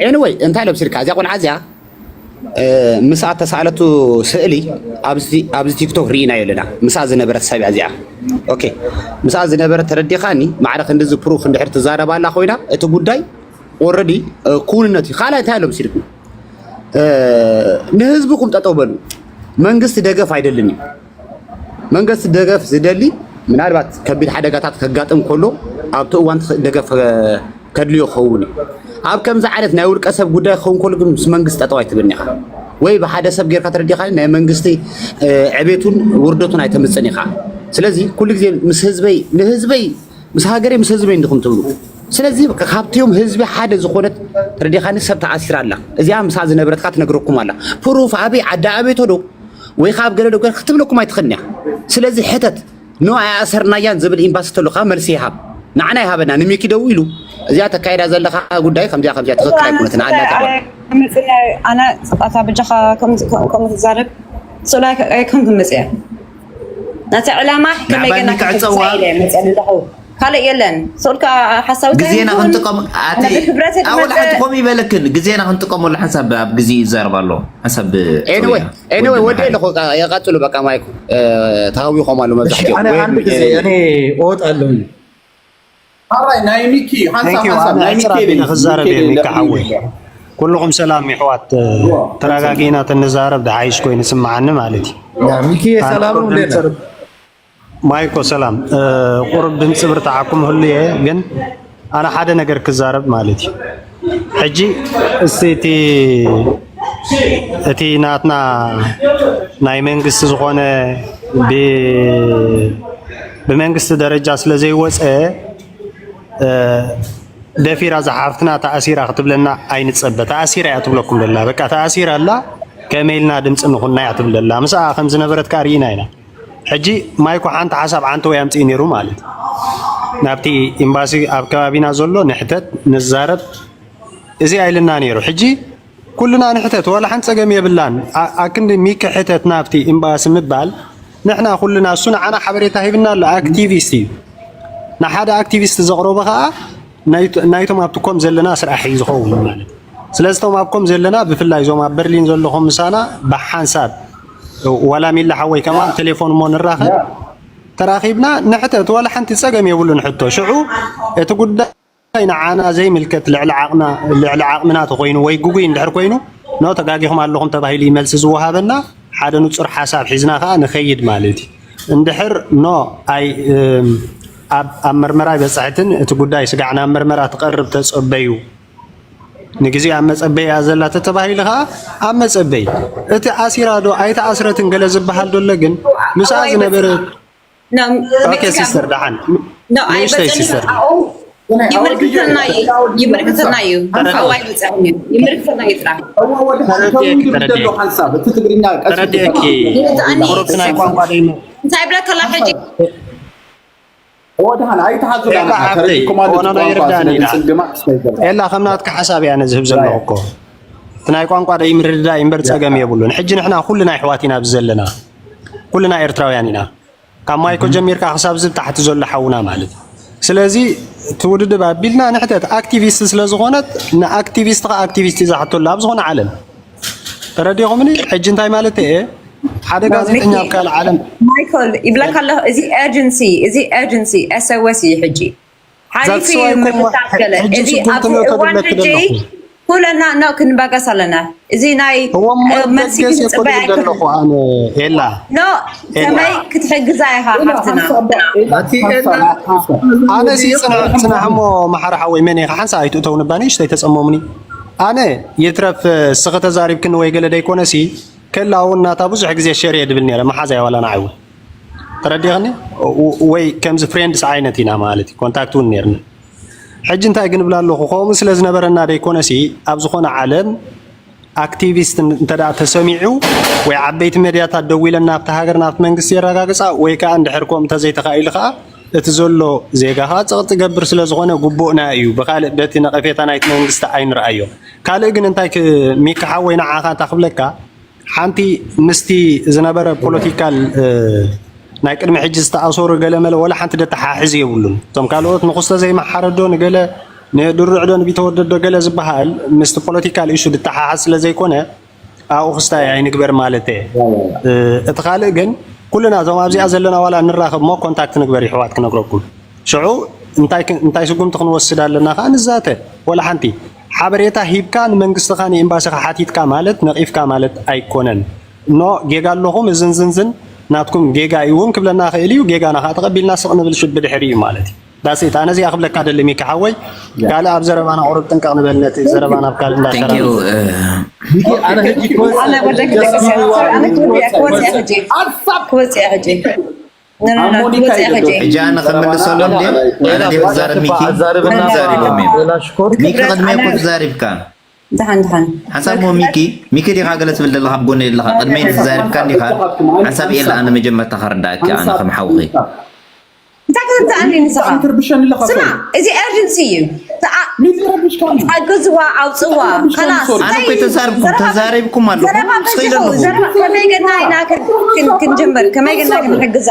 ኤኒዌይ፣ እንታይ ለብሲልካ እዚኣ ቆልዓ እዚኣ፣ እ፣ ምስኣ ተሳእለቱ ስእሊ ኣብዚ፣ ኣብዚ ቲክቶክ ርኢናዮ ኣለና። ምስኣ ዝነበረት ሰብ እያ እዚኣ። ኦኬ፣ ምስኣ ዝነበረት ተረዲኻኒ። ማዕረ ክንድዚ ፕሩፍ እንድሕር ትዛረብ ኣላ ኮይና፣ እቲ ጉዳይ ኦልሬዲ፣ እ፣ ክውንነት እዩ። ካልኣይ እንታይ ኣሎ መሲልኩም? እ፣ ንህዝብኹም ጠጠው በሉ። መንግስቲ ደገፍ ኣይደልን እዩ። መንግስቲ ደገፍ ዝደሊ ምናልባት ከቢድ ሓደጋታት ከጋጥም ከሎ ኣብቲ እዋን ትኽ-፣ ደገፍ፣ እ፣ ከድልዮ ክኸውን እዩ። ኣብ ከምዚ ዓይነት ናይ ውልቀ ሰብ ጉዳይ ክኸውን ከሎ ግን ምስ መንግስቲ ጠጠው ኣይትብልን ኢኻ። ወይ ብሓደ ሰብ ጌርካ ተረዲኻ ናይ መንግስቲ፣ እ፣ ዕቤቱን ውርደቱን ኣይተምጽን ኢኻ። ስለዚ ኩሉ ግዜ ምስ ህዝበይ፣ ንህዝበይ፣ ምስ ሃገረይ፣ ምስ ህዝበይ እንዲኹም ትብሉ። ስለዚ ካብቲኦም ህዝቢ ሓደ ዝኾነት፣ ተረዲኻኒ፣ ሰብ ተኣሲራ ኣላ። እዚኣ ምስኣ ዝነበረትካ ትነግረኩም ኣላ። ፕሩፍ ኣበይ፣ ዓዲ ኣበይ ተዶ ወይ ካብ ገለ ዶ ገለ ክትብለኩም ኣይትኽእልን እያ። ስለዚ ሕተት፣ ኖ ኣያእሰርናያን ዝብል ኤምባሲ ተሎ ካብ መልሲ ይሃብ። ንዓና ይሃበና፣ ንሚኪ ደው ኢሉ። እዚኣ ተካይዳ ዘለኻ ጉዳይ ከምዚኣ ከምዚኣ ትኽክል ኣይኮነትን ኣላ ተባለ። ኣነ ኣታ ብጃኻ ከም ትዛረብ ስኡላይ ከም ክመፅእ እያ። ናቲ ዕላማ ከመይ ገና ክፀዋ መፅእ ኣለኹ። ካልእ የለን። ስኡልካ ሓሳዊ ግዜና ክንጥቀም ኣቲ ኣወል ሓንቲ ኮም ይበለክን ግዜና ክንጥቀመሉ ሓንሳብ ኣብ ግዜ ይዛረብ ኣሎ ሓንሳብ ኤኒወይ ወዲ ኣለኹ። የቀፅሉ በቃ ማይኩ ተሃዊኾም ኣሉ መብዛሕትኦም። እወጣለሁ። ሓራይ ናይ ሚኪ ሓንሳብ ሓንሳብ ናይ ሚኪ ኢለ ክዛረብ እየ። ሚኪ ሓወይ ኩልኹም ሰላም ይሕዋት፣ ተረጋጊና ተነዛረብ ድሓይሽ ኮይኑ ስምዓኒ ማለት እዩ። ሚኪ ሰላም እንዴት ነህ? ማይኮ ሰላም፣ ቁሩብ ድምፂ ብርትዓኩም ህሉ እየ ግን ኣነ ሓደ ነገር ክዛረብ ማለት እዩ። ሕጂ እስቲ እቲ እቲ ናትና ናይ መንግስቲ ዝኾነ ብመንግስቲ ደረጃ ስለ ዘይወፀ ደፊራ ዝሓፍትና ተኣሲራ ክትብለና ኣይንፀበ። ተኣሲራ እያ ትብለኩም ዘላ። በቃ ተኣሲራ ኣላ፣ ከመይ ኢልና ድምፂ ንኹና እያ ትብል ዘላ። ምስኣ ከም ዝነበረት ከዓ ርኢና ኢና። ሕጂ ማይኮ ሓንቲ ሓሳብ ዓንተ ወይ ኣምፅእ ነይሩ ማለት ናብቲ ኤምባሲ ኣብ ከባቢና ዘሎ ንሕተት ንዛረብ እዚ ኣይልና ነይሩ። ሕጂ ኩልና ንሕተት ዋላ ሓንቲ ፀገም የብላን። ኣክንዲ ሚኪ ሕተት ናብቲ ኤምባሲ ምባል ንሕና ኩልና እሱ ንዓና ሓበሬታ ሂብና ኣሎ። ኣክቲቪስት እዩ። ንሓደ ኣክቲቪስት ዘቕረቦ ከዓ ናይቶም ኣብቲ ኮም ዘለና ስራሕ እዩ ዝኸውን ማለት። ስለዚ እቶም ኣብ ኮም ዘለና ብፍላይ እዞም ኣብ በርሊን ዘለኹም ምሳና ብሓንሳብ ዋላ ሚላ ሓወይ ከማን ቴሌፎን እሞ ንራኸብ ተራኺብና ንሕተት ዋላ ሓንቲ ፀገም የብሉን። ሕቶ ሽዑ እቲ ጉዳይ ንዓና ዘይምልከት ልዕሊ ዓቕምና ተኮይኑ ወይ ጉጉይ እንድሕር ኮይኑ ኖ ተጋጊኹም ኣለኹም ተባሂሉ እዩ መልሲ ዝወሃበና። ሓደ ንፁር ሓሳብ ሒዝና ከዓ ንኸይድ ማለት እዩ። እንድሕር ኖ ኣይ ኣብ መርመራ ኣይበፅሐትን እቲ ጉዳይ ስጋዕ ናብ መርመራ ትቐርብ ተፀበዩ ንግዜ ኣብ መፀበይ እያ ዘላ ተተባሂሉ ከዓ ኣብ መፀበይ እቲ ኣሲራ ዶ ኣይተኣስረትን ገለ ዝበሃል ዶለ ግን ምስኣ ዝነበረ ሲስተር ደሓን ንእሽተይ ሲስተር ይምልክተና እዩ። ይምልክተና እዩ። ሓንሳብ ኣይበፅሕን እዩ። ይምልክተና እዩ ጥራሕ። ተረዲእኪ። ቁሩብ ናይ ቋንቋ ደይኑ እንታይ ይብለካ ኣላ ሕጂ? እወ ደሓን ኣይትሓዙ ዳና ተረዲእኩም ኣሎ። ቋንቋ ስለ ዝፅግማ ክስተይገባ ኤላ ከም ናትካ ሓሳብ እያ ነዝህብ ዘለኹ እኮ እቲ ናይ ቋንቋ ደይ ምርድዳእ እምበር ፀገም የብሉን። ሕጂ ንሕና ኩልና ኣሕዋት ኢና ኣብዚ ዘለና፣ ኩልና ኤርትራውያን ኢና። ካብ ማይኮ ጀሚርካ ክሳብ ዝብ ታሕቲ ዘሎ ሓውና ማለት እዩ። ስለዚ እቲ ውድድብ ኣቢልና ንሕተት ኣክቲቪስት ስለ ዝኾነት ንኣክቲቪስት ከዓ ኣክቲቪስት እዩ ዝሓተሉ ኣብ ዝኾነ ዓለም ተረዲኹምኒ? ሕጂ እንታይ ማለት እየ ሓደ ጋዜጠኛ ኣብ ካልእ ዓለም ማይኮል ይብለካ ኣለኹ። እዚ ኤርጀንሲ እዚ ኤርጀንሲ ኤስኦኤስ እዩ ሕጂ ሓሊፉ እዩ ምብታን ገለ እዚ ኣብዚ እዋን ሕጂ ኩለና ኖ ክንባገስ ኣለና። እዚ ናይ መልሲ ክትፅበይ ኣይክእልን ኣለኹ ኣነ ኤላ ኖ ከመይ ክትሕግዛ ኢኻ ሓፍትና ኣነ ሲ ፅናሕ እሞ ማሓራ ሓወይ መን ኢኻ ሓንሳ ኣይትእተው ንባ ንእሽተይ ተፀመሙኒ ኣነ ይትረፍ ስኺ ተዛሪብክኒ ወይ ገለ ደይኮነ ሲ ከላ እውን ናታ ብዙሕ ግዜ ሸር እየ ድብል ነይረ መሓዛ እያ ዋላ ንዓይ እውን ተረዲኽኒ ወይ ከምዚ ፍሬንድስ ዓይነት ኢና ማለት እዩ ኮንታክት እውን ነርና ሕጂ እንታይ ግን ብላ ኣለኹ ከምኡ ስለ ዝነበረና ደይኮነሲ ኣብ ዝኾነ ዓለም ኣክቲቪስት እንተ ተሰሚዑ ወይ ዓበይቲ መድያታት ደዊለን ናብቲ ሃገር ናብቲ መንግስቲ የረጋግፃ ወይ ከዓ እንድሕር ከምኡ እንተዘይተኻኢሉ ከዓ እቲ ዘሎ ዜጋ ከዓ ፀቕጢ ገብር ስለ ዝኾነ ግቡእና እዩ ብካልእ በቲ ነቐፌታ ናይቲ መንግስቲ ኣይንርኣዮ ካልእ ግን እንታይ ሚካ ሓወይ ንዓኻ እንታይ ክብለካ ሓንቲ ምስቲ ዝነበረ ፖለቲካል ናይ ቅድሚ ሕጂ ዝተኣሰሩ ገለመለ ወላ ሓንቲ ደተሓሕዝ የብሉን። እቶም ካልኦት ንኹስተ ዘይመሓረዶ ንገለ ንድሩዕዶ ንቢተወደዶ ገለ ዝበሃል ምስቲ ፖለቲካል ኢሹ ድተሓሓዝ ስለ ዘይኮነ ኣብኡ ክስታይ ኣይንግበር ማለት እየ። እቲ ካልእ ግን ኩልና እዞም ኣብዚኣ ዘለና ዋላ ንራኸብ እሞ ኮንታክት ንግበር ይሕዋት ክነግረኩም። ሽዑ እንታይ ስጉምቲ ክንወስድ ኣለና ከዓ ንዛተ። ወላ ሓንቲ ሓበሬታ ሂብካ ንመንግስትኻ ንኤምባሲኻ ሓቲትካ ማለት ነቒፍካ ማለት ኣይኮነን። ኖ ጌጋ ኣለኹም እዝን ዝንዝን ናትኩም ጌጋ እዩ እውን ክብለና ክእል እዩ። ጌጋና ከዓ ተቐቢልና ስቕ ንብል ሽብ ብድሕሪ እዩ ማለት እዩ። ዳሴት ኣነ እዚኣ ክብለካ ደሊ ሚኪ ሓወይ ካልእ ኣብ ዘረባና ቁሩብ ጥንቀቕ ንበል ነቲ ዘረባና ኣብ ካልእ እንዳሰራ ክወፅእ ሕጂ ኖ፣ ኖ፣ ኖ፣ ኣሞኒካ ክወፅእ እዩ ከጀ። ሕጂ ኣነ ክምልሰሎም ድየ? ኣነ ድየ ክዛረብ ሚኪ? ኣዛርብና ክዛረብ ኢሎም እዮም። ሌላ ሽኮር። ሚኪ ክብረት ቅድሚ ኣነ እኮ ተዛሪብካ። ደሓን፣ ደሓን። ሓንሳብ እሞ ሚኪ፣ ሚኪ ዲኻ ገለ ትብል ዘለኻ ኣብ ጎነይ ዘለኻ? ቅድመይ ተዛሪብካ እንዲኻ? ሓንሳብ እየ ኣነ መጀመርታ ከረዳእኪ ኣነ ከም ሓውኺ። እንታይ ክትርዳእኒ ንስኻ? እንታይ ትርብሸኒ ኣለኻ ስማ፣ ሰብ? እዚ ኤርጀንሲ እዩ። ተኣ-፣ ሚኪ ረብሽካኒ። ኣግዝዋ፣ ኣውፅዋ፣ ረብሽካኒ፣ ከላስ። ሶሪ። ኣነ እኮ እንታይ ተዛርብኩም፣ ዘረባ፣ ተዛሪብኩም ኣለኹ። ዘረባ ስቕ ኢለ በዚሑ፣ ኣለኹ። ዘረባ ከመይ ጌርና ኢና ክን-፣ ክን-፣ ክንጅምር? ከመይ ጌርና ክንሕግዛ?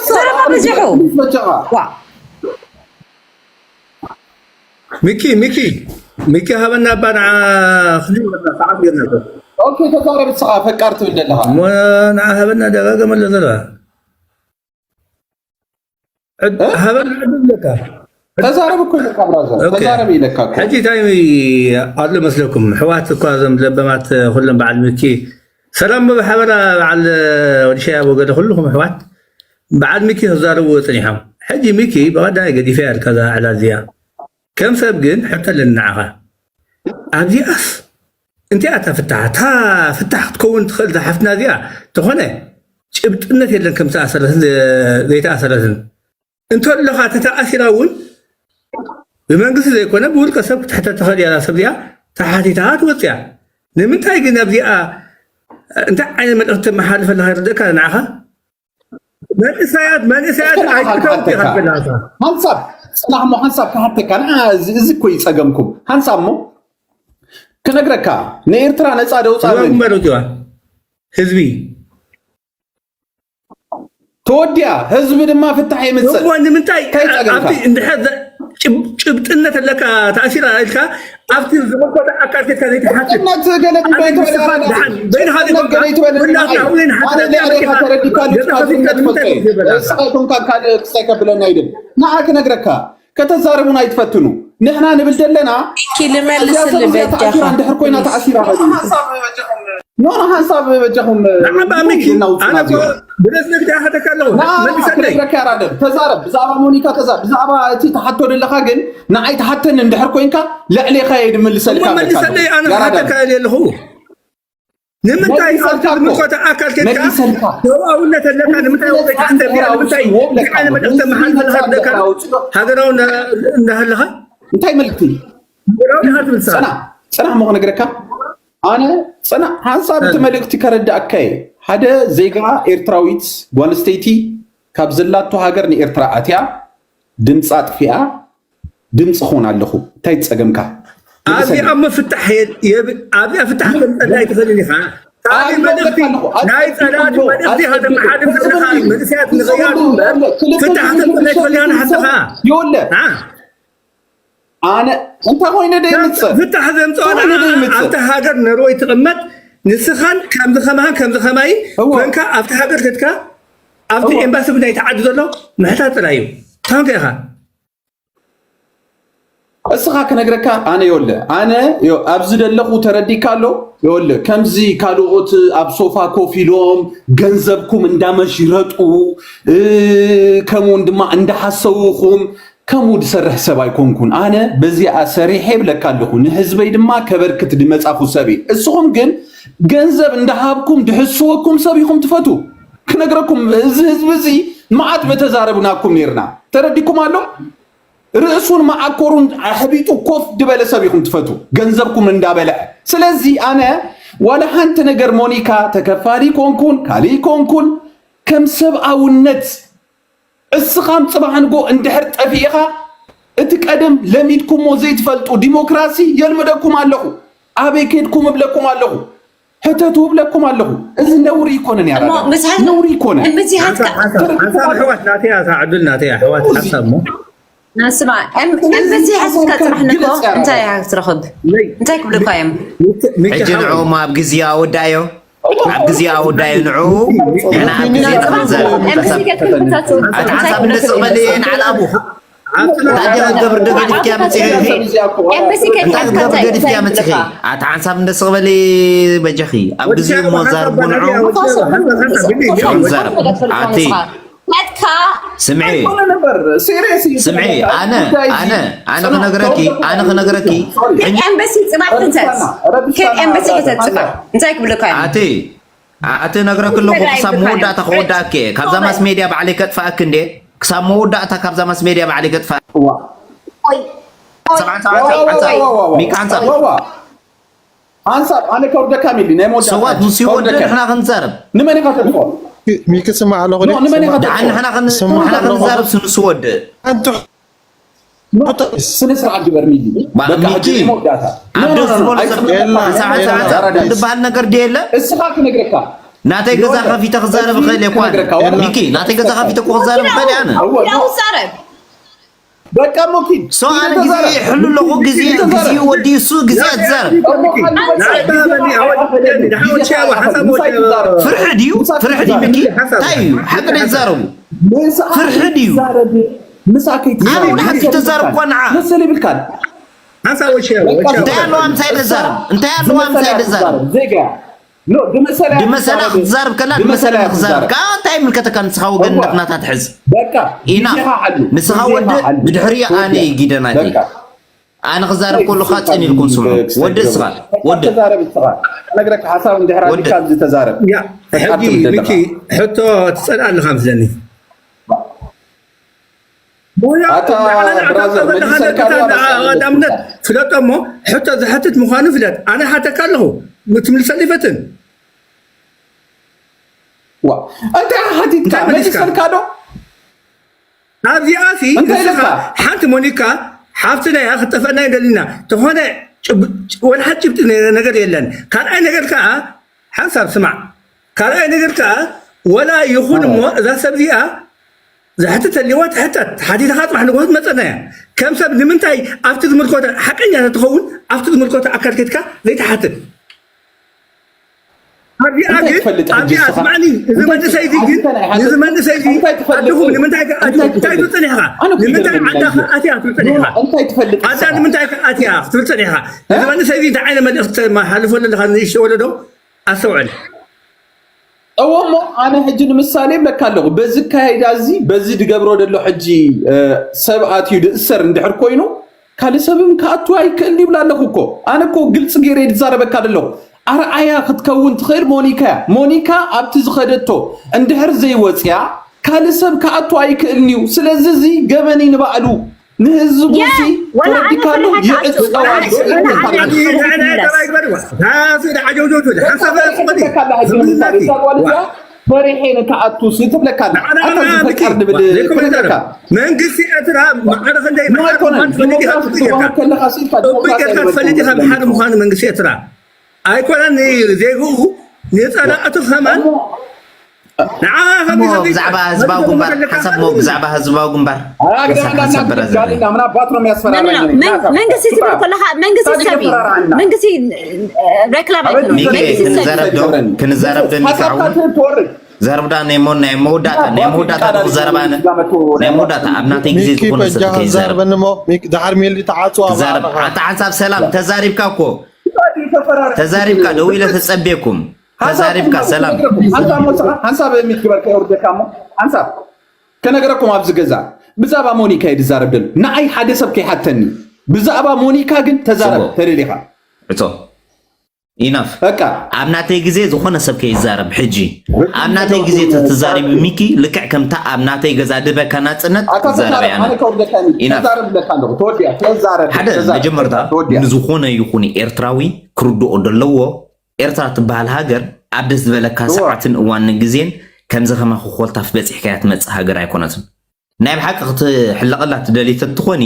ዘረባ በዚሑ። በጃኻ። ዋ። ሚኪ፣ ሚኪ፣ ሚኪ ሃበና እባ ንዓ ክንብል ሰዓት ጌርና እኮ። ኦኬ፣ ተዛረብ ንስኻ፣ ፈቃር ትብል ዘለኻ። እሞ ንዓ ሃበና ደጋገመ ኣሎ ዘረባ። ዕድ-፣ እ? ሃበና ዕድል ኣለካ። ተዛረብ እኮ ኢለካ ብራዘር፣ ኦኬ። ተዛረብ ኢለካ እኮ። ሕጂ እንታይ ኣሎ መስለኩም? ኣሕዋት እኳ እዞም ለበማት ኩሎም በዓል ሚኪ፣ ሰላም ብሓበራ በዓል ወዲ ሸያቦ ገለ ኩልኹም ኣሕዋት በዓል ሚኪ ክዛረቡ ጸኒሖም። ሕጂ ሚኪ ብቐዳይ ገዲፈያ ኢልካ እዛ ዕላል እዚኣ። ከም ሰብ ግን ሕቶ ኣለኒ ንዓኻ። ኣብዚኣስ እንታይ እያ እታ ፍታሕ? እታ ፍታሕ ክትከውን ትኽእል እዛ ሓፍትና እዚኣ ተኾነ ጭብጥነት የለን ከም ዝተኣሰረትን ዘ-፣ ዘይተኣሰረትን። እንተለኻ ተተኣሲራ እውን ብመንግስቲ ዘይኮነ ብውልቀ ሰብ ክትሕተት ትኽእል እያ። እዛ ሰብ እዚኣ ተሓቲታ ትወፅእ እያ። ንምንታይ ግን ኣብዚኣ እንታይ ዓይነት መልእኽቲ ተመሓላልፍ ኣለኻ ይርደእካ ንዓኻ? መንእሰያት፣ መንእሰያት ኣይትተው ኢኻ ትብል ኣኻ። ሓንሳብ፣ ጽናሕ እሞ ሓንሳብ ክሓተካ። ንዓ እዚ፣ እዚ እኮ እዩ ጸገምኩም። ሓንሳብ እሞ ክነግረካ፣ ንኤርትራ ነጻ ደውጻ እዞም መን? መረጽዋ ህዝቢ። ተወዲኣ፣ ህዝቢ ድማ ፍታሕ የምጽእ። እሞ ንምንታይ እንታይ ጸገምካ? ኣብቲ እንድሕር ዘ-፣ ጭብ-፣ ጭብጥነት ኣለካ ተኣሲራ ኢልካ ኣብቲ ዝምልከቶ ኣካል ኬድካ ዘይትሓትት። ጭብጥነት ገለ ኣነ ትበል ንስኻ ትበል ደሓን፣ በይንኻ ጭብጥነት ዘይኮንካ፣ ገለ ይትበል ኩላትና ትበል እውን ኣነ ሓድነት ልዕሌኻ ኢኻ። ተረዲካ ገለ ልጅካ ከፊትካ ንምንታይ ትዘበላ? ንስኻ ይኮንካ ካልእ ክሳይ ከብለና ይብል። ንዓ ክነግረካ፣ ከተዛርቡን ኣይትፈትኑ። ንሕና ንብል ዘለና፣ ኪ ልመልስልህ እዚኣ ሰብ እዚኣ ተኣሲራ በጃኻ። እንድሕር ኮይና ተኣሲራ በሉ። ኖ፣ ኖ፣ ሓንሳብ በጃኹም፣ ንዓ እባ ሚኪ፣ እናውጽና ኣነ እኮ እዚኦም። ብረስነክ ዲኣ ሃተካ ኣለኹ። ንዓ መሊሰለይ። ክነግረካ ያራደብ፣ ተዛረብ። ብዛዕባ ሞኒካ ተዛረብ። ብዛዕባ እቲ ትሓቶ ዘለኻ ግን ንዓይ ትሓተኒ እንድሕር ኮይንካ ልዕሌኻ እየ ድምልሰልካ እሞ ኣለካ መሊሰለይ፣ ኣለኹ። ኣነ ያራደብ። ክሓተካ እየ ኣለኹ። ንምንታይ መሊሰልካ ኣብቲ እኮ። ዝምልከቶ ኣካል ኬድካ መሊሰልካ። ሰብኣውነት ኣለካ፣ ንምንታይ ወገን ኣንተ ቢራ፣ ንምንታይ ወብለካ እንታይ ዓይነት እኮ። መልእኽቲ መሓልፈካ ኣለካ? ሃገራዊ እንዳ-፣ እንዳሃለኻ? እንታይ መልእኽቲ? ሃገራዊ ኢኻ ትብል ሰዓት። ጽናሕ፣ ጽናሕ እሞ ክነግረካ። ኣነ ጽናሕ ሓንሳብ እቲ እ። መልእኽቲ ከረዳእካ እየ። ሓደ ዜጋ ኤርትራዊት ጓል ኣንስተይቲ ካብ ዘላቶ ሃገር ንኤርትራ ኣትያ፣ ድምጻ ኣጥፊኣ፣ ድምጺ ክኾን ኣለኹ። እንታይ ጸገምካ? ኣብዚኣ እሞ ፍታሕ የብ-፣ የብ-፣ ኣብዚኣ ፍታሕ ከምጸላ ኣይትኽእልን ኢኻ። ኣብቲ ኣብቲ መልእኽቲ ኣለኹ። ናይ ጸላእቲ ኣጽቢቑ፣ መልእኽቲ ኣጽቢቑ። ከተመሓላልፍ ዘለኻ ህዝቢ መንእሰያት ህዝቢ ንኽያዱ እምበር፣ ክልተ ፍታሕ ሽሕን ከምጸላ ሽዱሽተ ኣይትኽእልን ኢኻ ንዓኻ። ይወለ። አ? ኣነ እንታይ ኮይነ ዶ ይምጽእ? ፍታሕ ዘምጽኦ እንታይ ኮይነ ዶ ንዓ ይምጽእ? ኣብታ ሃገር ነርወይ ትቕመጥ፣ ንስኻን ከምዚ ከማኻን ከምዚ ከማይን እወ። ኮንካ ኣብታ ሃገር ከድካ ኣብቲ እወ። ኤምባሲ ናይቲ ዓዲ ዘሎ ምሕታት ጥራይ እዩ። ታንከ ኢኻ? እስኻ ክነግረካ ኣነ የወለ፣ ኣነ ዮ-፣ ኣብዚ ደለኹ ተረዲካ ኣሎ። የወለ፣ ከምዚ ካልኦት ኣብ ሶፋ ኮፍ ኢሎም ገንዘብኩም እንዳመሽረጡ፣ እ፣ ከምኡውን ድማ እንዳሓሰውኹም ከምኡ ዝሰርሕ ሰብ ኣይኮንኩን። ኣነ በዚኣ ሰሪሐ ይብለካ ኣለኹ። ንህዝበይ ድማ ከበርክት ዝመጻኹ ሰብ እየ። እስኹም ግን ገንዘብ እንዳሃብኩም ድሕስወኩም ሰብ ኢኹም ትፈቱ። ክነግረኩም፣ እዚ ህዝቢ እዚ መዓት በተዛረብናኩም ነይርና። ተረዲኩም ኣሎ? ርእሱን መዓኮሩን ኣሕቢጡ ኮፍ ድበለ ሰብ ኢኹም ትፈቱ፣ ገንዘብኩም እንዳበልዐ። ስለዚ ኣነ ዋላ ሓንቲ ነገር ሞኒካ ተከፋሊ ኮንኩን፣ ካልእ ኮንኩን፣ ከም ሰብኣውነት እስኻም ጽባሕ ንጎ እንድሕር ጠፊእኻ፣ እቲ ቀደም ለሚድኩሞ ዘይትፈልጡ ዲሞክራሲ የልምደኩም ኣለኹ። ኣበይ ከድኩም እብለኩም ኣለኹ። ሕተቱ እብለኩም ኣለኹ። እዚ ነውሪ ይኮነን እያ እሞ ራዳ። ምስ ሓ-፣ ነውሪ ይኮነ። እምብዚ ሓንሳብ፣ ሓትካ ሓንሳብ፣ ሓንሳብ ኣሕዋት ናተይ እያ፣ እታ ዕድል ናተይ እያ፣ ኣሕዋት እዚ ሓንሳብ እሞ። ናስማ፣ እም-፣ እምብዚ ሓቲትካ ጽባሕ ንግሆ ግልጽ እያ እንታይ ራዳ። ኢኻ ክትረኽብ? ነይ። እንታይ ክብሉካ እዮም? ሚኪ፣ ሚኪ ሕጂ ሓወይ። ንዕኦም ኣብ ግዜ ኣወዳዮ። ኣብ ግዜ ኣወዳዮ ንዑ። ንሕና ኣብ ግዜ ንኽንዘር-፣ እምብዚ ከይትምታቱ ኣቲ እንታይ ሓንሳብ ክብሉካ እንደስቕ በሊ እዮም? ንዓል ኣቡኹ። ኣብቲ እንታይ ክገብር ዶ ገዲፍኪያ መጺኺ? ኤምባሲ እንታይ ክገብር ከይትሓትካ ገዲፍኪያ እንታይ መጺኺ? ይብልካ? ኣቲ ሓንሳብ እንደ ስቕ በሊ በጃኺ። ኣብ ግዜ እሞ ዛርቡ ንዑ። ሽዑ ንዛረብ። ኣቲ ናትካ ስምዒ። ኣይኮነ ነበር፣ ሲሪየስ እዩ ስምዒ፣ ዝብለካ። ኣነ፣ ጉዳይ ኣነ፣ ኣነ ጽናሕ፣ ክነግረኪ፣ ተው፣ ኣነ ክነግረኪ። ሶሪ። ኤምባሲ ጽናሕ ሕተት። ረብሻና፣ ረብሻና፣ ኤምባሲ ሕተት ጽናሕ። ረብሻና። እንታይ ክብልካ እዮም? ኣቲ ኣቲ ነግረክ ኣለኹ፣ ክሳብ መወዳእታ ክወዳእክ እየ። ካብዛ ማስ ሜድያ ባዕለይ ከጥፋእክ እንዴ? ክሳብ መወዳእታ ካብዛ ማስ ሜድያ ባዕለይ ከጥፋእክ። እዋ ሰብዓን ሰብዓን ሰብ ሓንሳብ ሚካ ሓንሳብ ሓንሳብ ኣነ ከውርደካ ሚሊ ናይ መወዳእታ ሰዋት ምስ ይወድእ ንሕና ክንዛረብ። ንመን ኢኻ ተጥፎ? ሚኪ ስማዕ ኣለኹ። ንመን ኢኻ ተጥፎ? ደሓን ንሕና ክንዛረብ ንሱ ወድእ። ስነ ስርዓት ግበር ሚሊ። ሚኪ ኣዶ ዝበሎ ሰብ ዝበሃል ነገር ድየለ? እስኻ ክነግረካ ናተይ ገዛ ከፊተ ክዛረብ እኽእል እየ እኳ። ሚኪ ናተይ ገዛ ከፊተ እኮ ክዛረብ እኽእል እየ ኣነ። በቃ ሞኪድ ሶ ኣነ ግዜ ይሕሉ ኣለኹ። ግዜ ግዜ ወዲኡ እሱ ግዜ ትዛረብ። ፍርሒ ድዩ ፍርሒ ድዩ ሚኪ? እንታይ እዩ ሓቂ ናይ ትዛረቡ? ፍርሒ ድዩ? ምሳከይ ኣነ ሓቂ ተዛረብ እኳ ንዓ መሰል ይብልካል። እንታይ ኣለዋ ምሳይ ደዛረብ? እንታይ ኣለዋ ምሳይ ደዛረብ? ዜጋ ድመሰላ ክትዛረብ ከላ ድመሰላ ክትዛረብ ከኣ እንታይ ይምልከተካ? ንስኻ ወገንነት ናታ ትሕዝ። ኢና ንስኻ ወዲ ብድሕሪ ኣነ ይጊደ ናተይ። ኣነ ክዛረብ ከለኻ ጽን ኢልኩም ስምዑ። ወዲ እስኻ ወዲ ተዛረብ እስኻ ነግረካ ሓሳብ እንድሕር ኣሊካ ኣብዚ ተዛረብ። ሕጂ ሚኪ ሕቶ ትጸልእ ኣለኻ ምስለኒ። ኣታ ብራዘር መሊሰልካ ቀዳምነት ፍለጦ እሞ ሕቶ ዝሓትት ምዃኑ ፍለጥ። ኣነ ሓተካ ኣለኹ ትምልሰሉ ይፈትን። እንታይ ሓቲትካ መሊሰልካ ዶ? ኣብዚኣ ሲ ንስኻ ሓንቲ ሞኒካ ሓፍትና እያ ክትጠፍአና ይደሊና ተኾነ ወላ ሓንቲ ጭብጢ ነገር የለን። ካልኣይ ነገር ከዓ ሓንሳብ ስማዕ ካልኣይ ነገር ከዓ ወላ ይኹን እሞ እዛ ሰብ እዚኣ ዘሕትት ተልዋ ትሕተት ሓቲትኻ ፅባሕ ንግሆ ትመፀና እያ። ከም ሰብ ንምንታይ ኣብቲ ዝምልከቶ ሓቀኛ ተትኸውን ኣብቲ ዝምልከቶ ኣካል ከድካ ዘይትሓትት? ኣብዚኣ ግን ኣብዚኣ ስማዕኒ እዚ መንእሰይ እዚ ግን እዚ መንእሰይ እዚ ኣድኹም ንምንታይ ኣድኹም እንታይ ትብል ፀኒሕኻ? ንምንታይ ዓዳኻ ኣትያ ክትብል ፀኒሕኻ? ኣዳ ንምንታይ ኣትያ ክትብል ፀኒሕኻ? እዚ መንእሰይ እዚ እንታይ ዓይነት መልእኽቲ ተመሓልፎ ዘለኻ ንእሽቶ ወለዶ ኣስተውዕል። እወ እሞ ኣነ ሕጂ ንምሳሌ እብለካ ኣለኹ በዚ ካይዳ እዚ በዚ ድገብሮ ደሎ ሕጂ ሰብ ኣትዩ ድእሰር እንድሕር ኮይኑ ካልእ ሰብም ክኣቱ ኣይክእል ይብል ኣለኹ እኮ ኣነ እኮ ግልፂ ገይረ ድዛረበካ ደለኹ ኣርኣያ ክትከውን ትኽእል ሞኒካ እያ ሞኒካ ኣብቲ ዝኸደቶ እንድሕር ዘይወፅያ ካልእ ሰብ ክኣቱ ኣይክእልን እዩ ስለዚ እዚ ገበን እዩ ንባዕሉ ንህዝቡ ሲ ተረዲካሉ ይዕፀው ኣሎ። ፈሪሐ ንክኣቱ ሲ ትብለካ ኣላ። ኣታ ዝፈቀር ድብል ትብለካ መንግስቲ ኤርትራ ማዕረ ክንደይ ማዕረ ምዃኑ ትፈልጥ ኢኻ። ጽቡቅ ጌርካ ትፈልጥ ኢኻ። ማዕረ ምዃኑ መንግስቲ ኤርትራ ኣይኮነን ንዜግኡ ንጸላእቱ ከማን ብዛዕባ ህዝባዊ ግንባር ሓሳብ ሞ ብዛዕባ ህዝባዊ ግንባር መንግስቲ ትብል ከለካ መንግስቲ ሰብ እዩ መንግስቲ ሬክላም ኣይኮነን መንግስቲ ሰብ እዩ ክንዘረብ ዶ ንካውን ዘረብዳ ናይ ሞ ናይ መወዳእታ ናይ መወዳእታ ክዘረብ ኣነ ናይ መወዳእታ ኣብ ናተይ ግዜ ዝኾነ ሰብ ከይዘረብ ዛርበንሞ ዳሕር ሚሊ ተዓጽዋ ኣታ ሓንሳብ ሰላም ተዛሪብካ እኮ ተዛሪብካ ደው ኢለ ተጸቤኩም ተዛሪብካ ሰላም ሓንሳብ ሞስኻ ሓንሳብ ሚት ግበርካ የውርደካ እሞ ሓንሳብ ከነገረኩም ኣብዚ ገዛ ብዛዕባ ሞኒካ እየ ዝዛረብ ደሉ ንዓይ ሓደ ሰብ ከይሓተኒ ብዛዕባ ሞኒካ ግን ተዛረብ ተደሊኻ እቶ ኢናፍ በቃ ኣብ ናተይ ግዜ ዝኾነ ሰብ ከይዛረብ ሕጂ ኣብ ናተይ ግዜ ተተዛሪቡ ሚኪ ልክዕ ከምታ ኣብ ናተይ ገዛ ድበካ ናጽነት ትዛረብ ኣነ ሓደ መጀመርታ ንዝኾነ ይኹን ኤርትራዊ ክርድኦ ደለዎ ኤርትራ ትበሃል ሃገር ኣብ ደስ ዝበለካ ሰዓትን እዋንን ግዜን ከምዚ ከማኺ ኮልታፍ በጺሕካያ ትመጽእ ሃገር ኣይኮነትን። ናይ ብሓቂ ክትሕለቐላ ትደሊ ተትኾኒ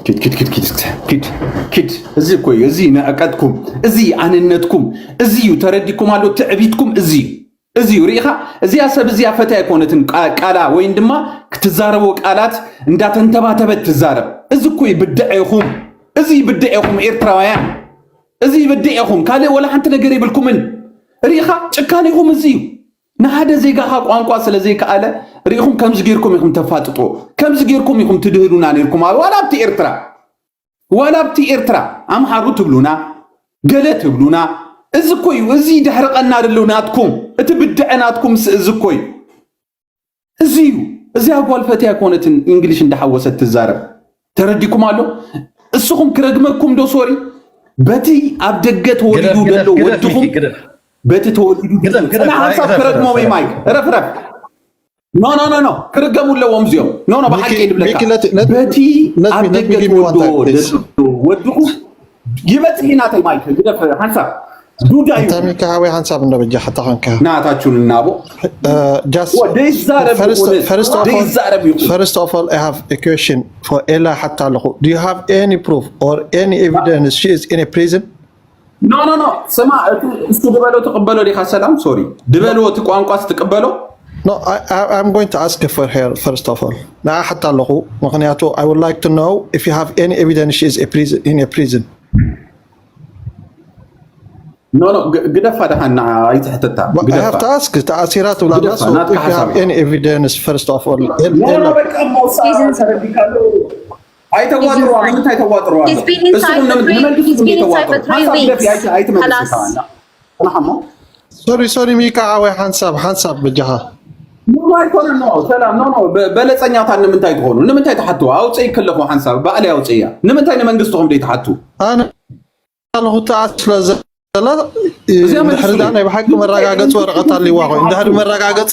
ኪድ ኪድ ኪድ ኪድ ኪድ ኪድ እዚ እኮ እዩ እዚ ንዕቀትኩም እዚ ኣንነትኩም እዚ እዩ ተረዲኩም ኣሎ ትዕቢትኩም እዚ እዩ እዚ እዩ ርኢኻ እዚኣ ሰብ እዚኣ ፈትያ ኣይኮነትን ቃላ ወይን ድማ ክትዛረቦ ቃላት እንዳተንተባተበት ትዛረብ እዚ እኮ እዩ ብድዐ ኢኹም እዚ እዩ ብድዐ ኢኹም ኤርትራውያን እዚ እዩ ብድዐ ኢኹም ካልእ ወላ ሓንቲ ነገር የብልኩምን ርኢኻ ጭካነ ኢኹም እዚ እዩ ንሓደ ዜጋኻ ቋንቋ ስለ ዘይከኣለ ርኢኹም ከምዚ ጌርኩም ኢኹም ተፋጥጥዎ ከምዚ ጌርኩም ኢኹም ትድህሉና ኔርኩም ኣብ ዋላ ኣብቲ ኤርትራ ዋላ ኣብቲ ኤርትራ ኣምሓሩ ትብሉና ገለ ትብሉና እዚ እኮ እዩ እዚ ድሕሪ ቀና ደሎ ናትኩም እቲ ብድዐ ናትኩም ስ- እዚ እኮ እዩ እዚ እዩ እዚኣ ጓል ፈትያ ኮነትን እንግሊሽ እንዳሓወሰት ትዛረብ ተረዲኩም ኣሎ እስኹም ክረግመኩም ዶ ሶሪ በቲ ኣብ ደገ ተወሊዱ ዘሎ ወድኹም በቲ ተወሊዱ ጽና ሓንሳብ ክረግሞም እዩ። ማይክ እረፍ እረፍ። ኖ ኖ ኖ ኖ ክርገሙ ኣለዎም እዚኦም። ኖ ኖ ብሓቂ ይብለካ በቲ ኣብ ደገ ተወልዶ ወድኹም ይመጽእ እዩ። ናተይ ማይክ ግደፍ ሓንሳብ ዱዳ እዩ። ታሚካ ሓወይ ሓንሳብ እንዶ በጃ ሓታ ኾንካ ናታችሁን እናቦ just ደይዛረብ first, first of all, ደይዛረብ ይኹን first of all, I have a question for ኤላ ሓታ ኣለኹ. Do you have any proof or any evidence she is in a prison? ኖ ኖ ኖ ስማ እቲ እሱ ድበሎ ትቅበሎ ዲኻ? ሰላም ሶሪ ድበሎ እቲ ቋንቋ ስትቅበሎ No, I, I, I'm going to ask for her first of all. ንዓ ሓታ ኣለኹ ምክንያቱ I would like to know if you have any evidence she is a prison, in a prison. ኖ ኖ ግ- ግደፋ ደሓን ንዓ ኣይትሕተታ But I have ግደፋ to ask, ተኣሲራ ትብላ ኣላ, ግደፋ፣ so ናትካ if you have ሓሳብ። any evidence first of all. ኖ ኖ በቃ ሞሳ ተረዲካሉ። ኣይተዋጥሩ ንምንታይ ተዋጥሩ? He's been inside for three. He's been inside for three weeks. خلاص. ናሓሞ Sorry, sorry, ሚካ ሓወይ ሓንሳብ ሓንሳብ በጃኻ ኖ ኣይኮነ ኖ ሰላም ኖ ኖ በ- በለፀኛታት ንምንታይ ትኾኑ? ንምንታይ ትሓቱ? ኣውፅእ ከለኹ ሓንሳብ ባዕለይ ኣውፅእያ። ንምንታይ ንመንግስትኹም ደይ ትሓቱ? ኣነ ኣለኹ ተኣስ ስለ ዘላ እዚኣ መልሱ ድሕሪ ዳ ናይ ብሓቂ መረጋገፂ ወረቐት ኣለዋ ኮይኑ ድሕሪ መረጋገፂ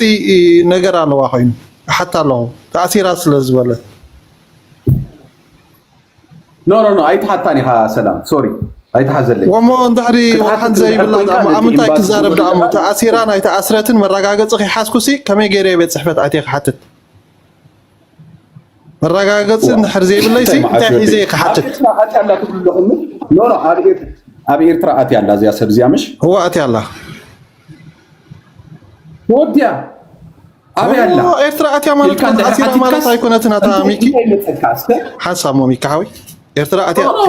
ነገር ኣለዋ ኮይኑ ሓታ ኣለኹ ተኣሲራ ስለ ዝበለት ኖ ኖ ኖ ኣይትሓታን ኢኻ ሰላም ሶሪ ኣይትሓዘለይ ወሞ እንድሕሪ ክትሓትት ወሓን ዘይብላ እንድሕር ኮይንካ ኣብ ምንታይ ነቲ ክዛረብ ኤምባሲ ደኣ እሞ ተኣሲራ ናይ ተኣስረትን መረጋገፂ ከይሓዝኩሲ ከመይ ገይረ ቤት ፅሕፈት ኣትየ ክሓትት መረጋገፂ እንድሕር ዘይብለይሲ እንታይ ሒዘ እየ ክሓትት ኣትያ ኣላ ትብሉ ኣለኹም ኖ ኖ ኣብ ኤርትራ ኣትያ ኣላ እዚኣ ሰብ እዚኣ ምሽ እዋ ኣትያ ኣላ ወድያ ኣበይ ኣላ ኦ፣ ኤርትራ ኣትያ ማለት ኢልካ እንድሕር ተኣሲራ ማለት ሓቲትካስ ኣይኮነትን ኣታ እንታይ- ሚኪ እንታይ ይመፀካ እስከ ሓንሳብ ሞ ሚኪ ሓወይ ኤርትራ ኣትያ ኖ፣ ኖ፣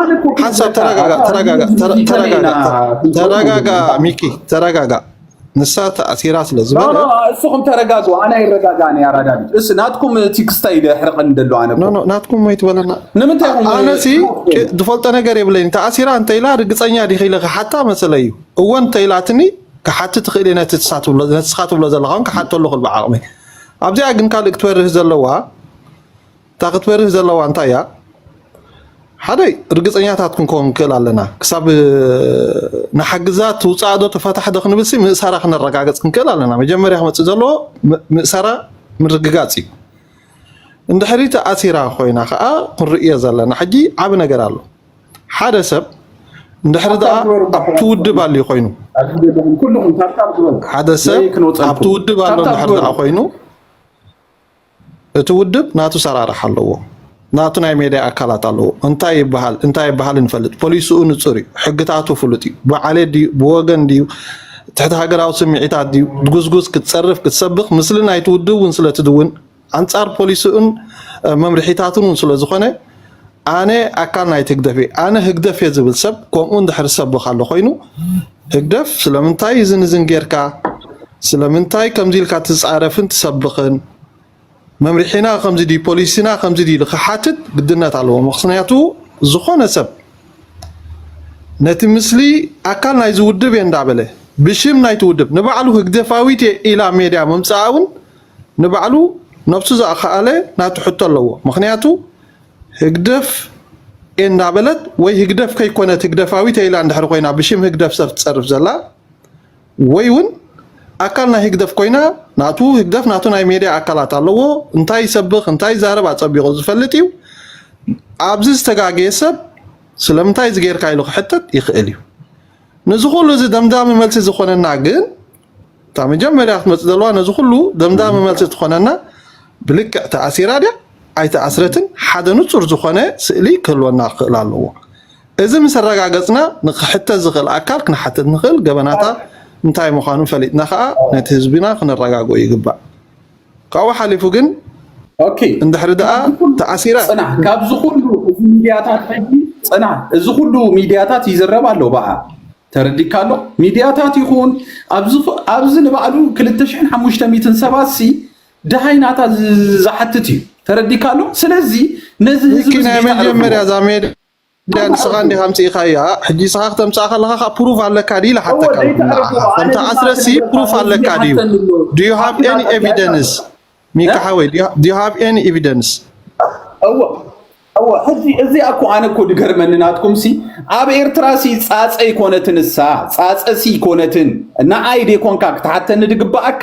ኣነ እኮ ሓንሳብ ክብለካ፣ ተረጋጋ ተረጋጋ ኣነ ተረጋጋ ተረ- ዲጂታል ኢና ተረጋጋ ተረጋጋ ሚኪ ተረጋጋ ንሳ ተኣሲራ ስለ ኖ፣ ዝበለ ኖ፣ እስኹም ተረጋጉ ኣነ ይረጋጋእን ኣራዳዲት እስ ናትኩም ቲክስታይ ደሕርቐን ደሎ ኣነ ኖ ኖ ናትኩም ወይ ትበለና ንምንታይ ኢኹም ኣነሲ ዝፈልጦ ነገር የብለይን ተኣሲራ እንተ ኢላ ርግፀኛ ዲኺ ኢለ ክሓታ መሰለ እዩ እወ እንተ ኢላትኒ ክሓቲ ትኽእል እየ ነቲ ንስኻ ትብሎ ዘለኻ ክሓተሉ ክእል ብዓቕመይ ኣብዚኣ ግን ካልእ ክትበርህ ዘለዋ እታ ክትበርህ ዘለዋ እንታይ እያ ሓደ ርግፀኛታት ክንከውን ክንክእል ኣለና ክሳብ ንሓግዛ ትውፃእ ዶ ተፈታሕ ዶ ክንብልሲ ምእሳራ ክነረጋገፅ ክንክእል ኣለና መጀመርያ ክመፅእ ዘለዎ ምእሳራ ምርግጋፅ እዩ እንድሕሪ ተኣሲራ ኮይና ከዓ ክንርእዮ ዘለና ሕጂ ዓብ ነገር ኣሎ ሓደ ሰብ እንድሕሪ ደኣ ኣብቲ ውድብ ኣልዩ ኮይኑ ሓደ ሰብ ኣብቲ ውድብ ኣሎ እንድሕር ደኣ ኮይኑ እቲ ውድብ ናቱ ሰራራሕ ኣለዎ ናቱ ናይ ሜድያ ኣካላት ኣለዎ እንታይ ይበሃል እንታይ ይበሃል ንፈልጥ ፖሊስኡ ንፁር እዩ ሕግታቱ ፍሉጥ እዩ ብዓሌት ድዩ ብወገን ድዩ ትሕቲ ሃገራዊ ስምዒታት ድዩ ድጉዝጉዝ ክትፀርፍ ክትሰብኽ ምስሊ ናይቲ ውድብ እውን ስለ ትድውን ኣንጻር ፖሊሲኡን መምርሒታቱን እውን ስለ ዝኾነ ኣነ ኣካል ናይቲ ህግደፍ እየ ኣነ ህግደፍ እየ ዝብል ሰብ ከምኡ እንድሕር ዝሰብኽ ኣሎ ኮይኑ ህግደፍ ስለምንታይ እዝን እዝን ጌርካ ስለምንታይ ከምዚ ኢልካ ትፃረፍን ትሰብኽን መምርሒና ከምዚ ድዩ ፖሊሲና ከምዚ ድዩ ኢሉ ክሓትት ግድነት ኣለዎ ምክንያቱ ዝኾነ ሰብ ነቲ ምስሊ ኣካል ናይዚ ውድብ እየ እንዳበለ ብሽም ናይቲ ውድብ ንባዕሉ ህግደፋዊት እየ ኢላ ሜድያ ምምፅኣ እውን ንባዕሉ ነብሱ ዝኣኸኣለ ናቱ ሕቶ ኣለዎ። ምኽንያቱ ህግደፍ እየ እናበለት ወይ ህግደፍ ከይኮነት ህግደፋዊት እየ ኢላ እንድሕር ኮይና ብሽም ህግደፍ ሰብ ትፀርፍ ዘላ ወይ እውን ኣካል ናይ ህግደፍ ኮይና ናቱ ህግደፍ ናቱ ናይ ሜድያ ኣካላት ኣለዎ እንታይ ይሰብኽ እንታይ ይዛረብ ኣፀቢቑ ዝፈልጥ እዩ። ኣብዚ ዝተጋገየ ሰብ ስለምንታይ እዚ ጌርካ ኢሉ ክሕተት ይኽእል እዩ። ነዚ ኩሉ እዚ ደምዳሚ መልሲ ዝኾነና ግን እታ መጀመርያ ክትመፅእ ዘለዋ ነዚ ኩሉ ደምዳሚ መልሲ ትኾነና ብልክዕ ተኣሲራ ድያ ኣይተኣስረትን ሓደ ንፁር ዝኾነ ስእሊ ክህልወና ክኽእል ኣለዎ። እዚ ምስ ኣረጋገፅና ንክሕተት ዝኽእል ኣካል ክንሓትት ንኽእል ገበናታ እንታይ ምዃኑ ፈሊጥና ከዓ ነቲ ህዝብና ክነረጋግኦ ይግባእ። ካብኡ ሓሊፉ ግን ኦኬ እንድሕሪ ደኣ ተኣሲራ ፅናሕ ካብዚ ኩሉ እዚ ሚድያታት ሕጂ ፅናሕ እዚ ኩሉ ሚድያታት ይዝረብ ኣሎ በዓ ተረዲካ ኣሎ ሚድያታት ይኹን ኣብዚ ኹ- ኣብዚ ንባዕሉ ክልተ ሽሕን ሓሙሽተ ሚእትን ሰባት ሲ ደሃይ ናታ ዝ- ዝሓትት እዩ ተረዲካ ኣሎ ስለዚ ነዚ ህዝቢ ሚኪ ናይ እዚ ከይተኣረፉ መጀመርያ እዛ ሜድያ ንስኻ እንዲኻ ኣምፅኢኻያ ሕጂ ንስኻ ክተምፅኣ ከለኻ ከዓ ፕሩፍ ኣለካ ድዩ ኢላ ሓተካ ንዓኻ ከም ተኣስረሲ ፕሩፍ ኣለካ ድዩ do you have any evidence ሚካ ሓወይ do you have any evidence እወ እወ፣ ሕጂ እዚኣ እኮ ኣነ እኮ ድገርመኒ ናትኩም ሲ፣ ኣብ ኤርትራ ሲ ጻጸ ይኮነትን እሳ፣ ጻጸ ሲ ይኮነትን፣ ንዓይ ዴኮንካ ክትሓተኒ ድግባኣካ፣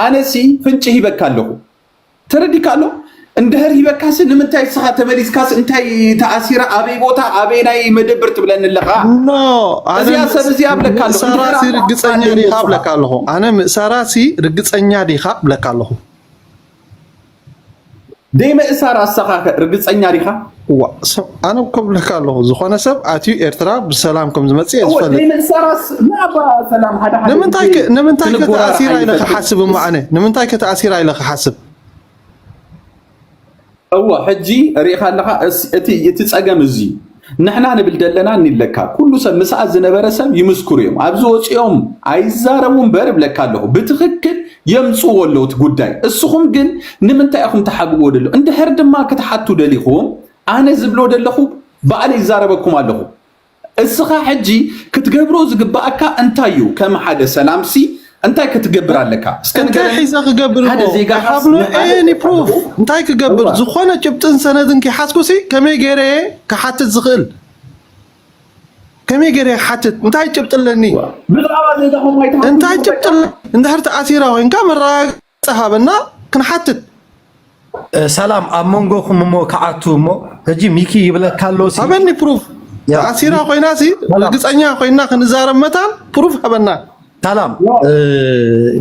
ኣነ ሲ ፍንጭ ሂበካ ኣለኹ። ተረዲካ ኣሎ? እንድሕር ሂበካሲ ንምንታይ እስኻ ተመሊስካስ እንታይ ተኣሲራ ኣበይ ቦታ ኣበይ ናይ መደብር ትብለኒ ኣለኻ? ኖ ኣነ እዚኣ ሰብ እዚኣ እብለካ ኣለኹ። እንድሕር ምእሳራሲ ኣብ ርግፀኛ ዓዲ ዲኻ ቦታ እብለካ ኣለኹ። ኣነ ምእሳራሲ ርግፀኛ ዲኻ እብለካ ኣለኹ። ደይ ምእሳር ኣሳኻ ከ ርግፀኛ ዲኻ? ዋ ሰብ ኣነ እኮ እብለካ ኣለኹ ዝኾነ ሰብ ኣትዩ ኤርትራ ብሰላም ከም ዝመፅእ እየ እወ ዝፈልጥ። ደይ ምእሳራስ ናባ ሰላም ሓደ ሓደ ንምንታይ ግዜ ከ- ንምንታይ ከ ክንጎራረዕ ተኣሲራ ኢለ ኣይንፈልጥን። ክሓስብ እሞ ኣነ ንምንታይ ከ ተኣሲራ ኢለ ክሓስብ? እወ ሕጂ ርኢኻ ኣለኻ እስ- እቲ እቲ ጸገም እዚ ንሕና ንብል ደለና እኒለካ ኩሉ ሰብ ምስኣ ዝነበረ ሰብ ይምስክሩ እዮም ኣብዚ ወፂኦም ኣይዛረቡ እምበር እብለካ ኣለኹ ብትኽክል የምፅዎ ኣለዉ እቲ ጉዳይ እስኹም ግን ንምንታይ ኢኹም ትሓብእዎ ደሎ እንድሕር ድማ ክትሓቱ ደሊኹም ኣነ ዝብሎ ደለኹ ባዕለ ይዛረበኩም ኣለኹ እስኻ ሕጂ ክትገብሮ ዝግባኣካ እንታይ እዩ ከም ሓደ ሰላምሲ እንታይ ክትገብር ኣለካ እስከ እንታይ ንገረኒ ሒዘ ክገብር ሓደ እሞ ዜጋ I have no ሓደ any proof እንታይ ክገብር እዋ ዝኾነ ጭብጥን ሰነድን ከይሓዝኩሲ ከመይ ገይረ እየ ክሓትት ዝኽእል ከመይ ገይረ እየ ክሓትት እንታይ ጭብጢ ኣለኒ ብዛዕባ ዜጋኹም እንታይ ኣይትሓትቱ ጭብጢ ኣለኒ እንድሕር ተኣሲራ ኮይንካ መረጋገፂ ሃበና ክንሓትት ሰላም ኣብ መንጎኹም እሞ ክዓቱ እሞ ሕጂ ሚኪ ይብለካ ኣሎ ሲ ሃበኒ proof ያ ተኣሲራ ኮይና ሲ ሰላም ርግፀኛ ኮይና ክንዛረብ መታን proof ሃበና ሰላም እ፣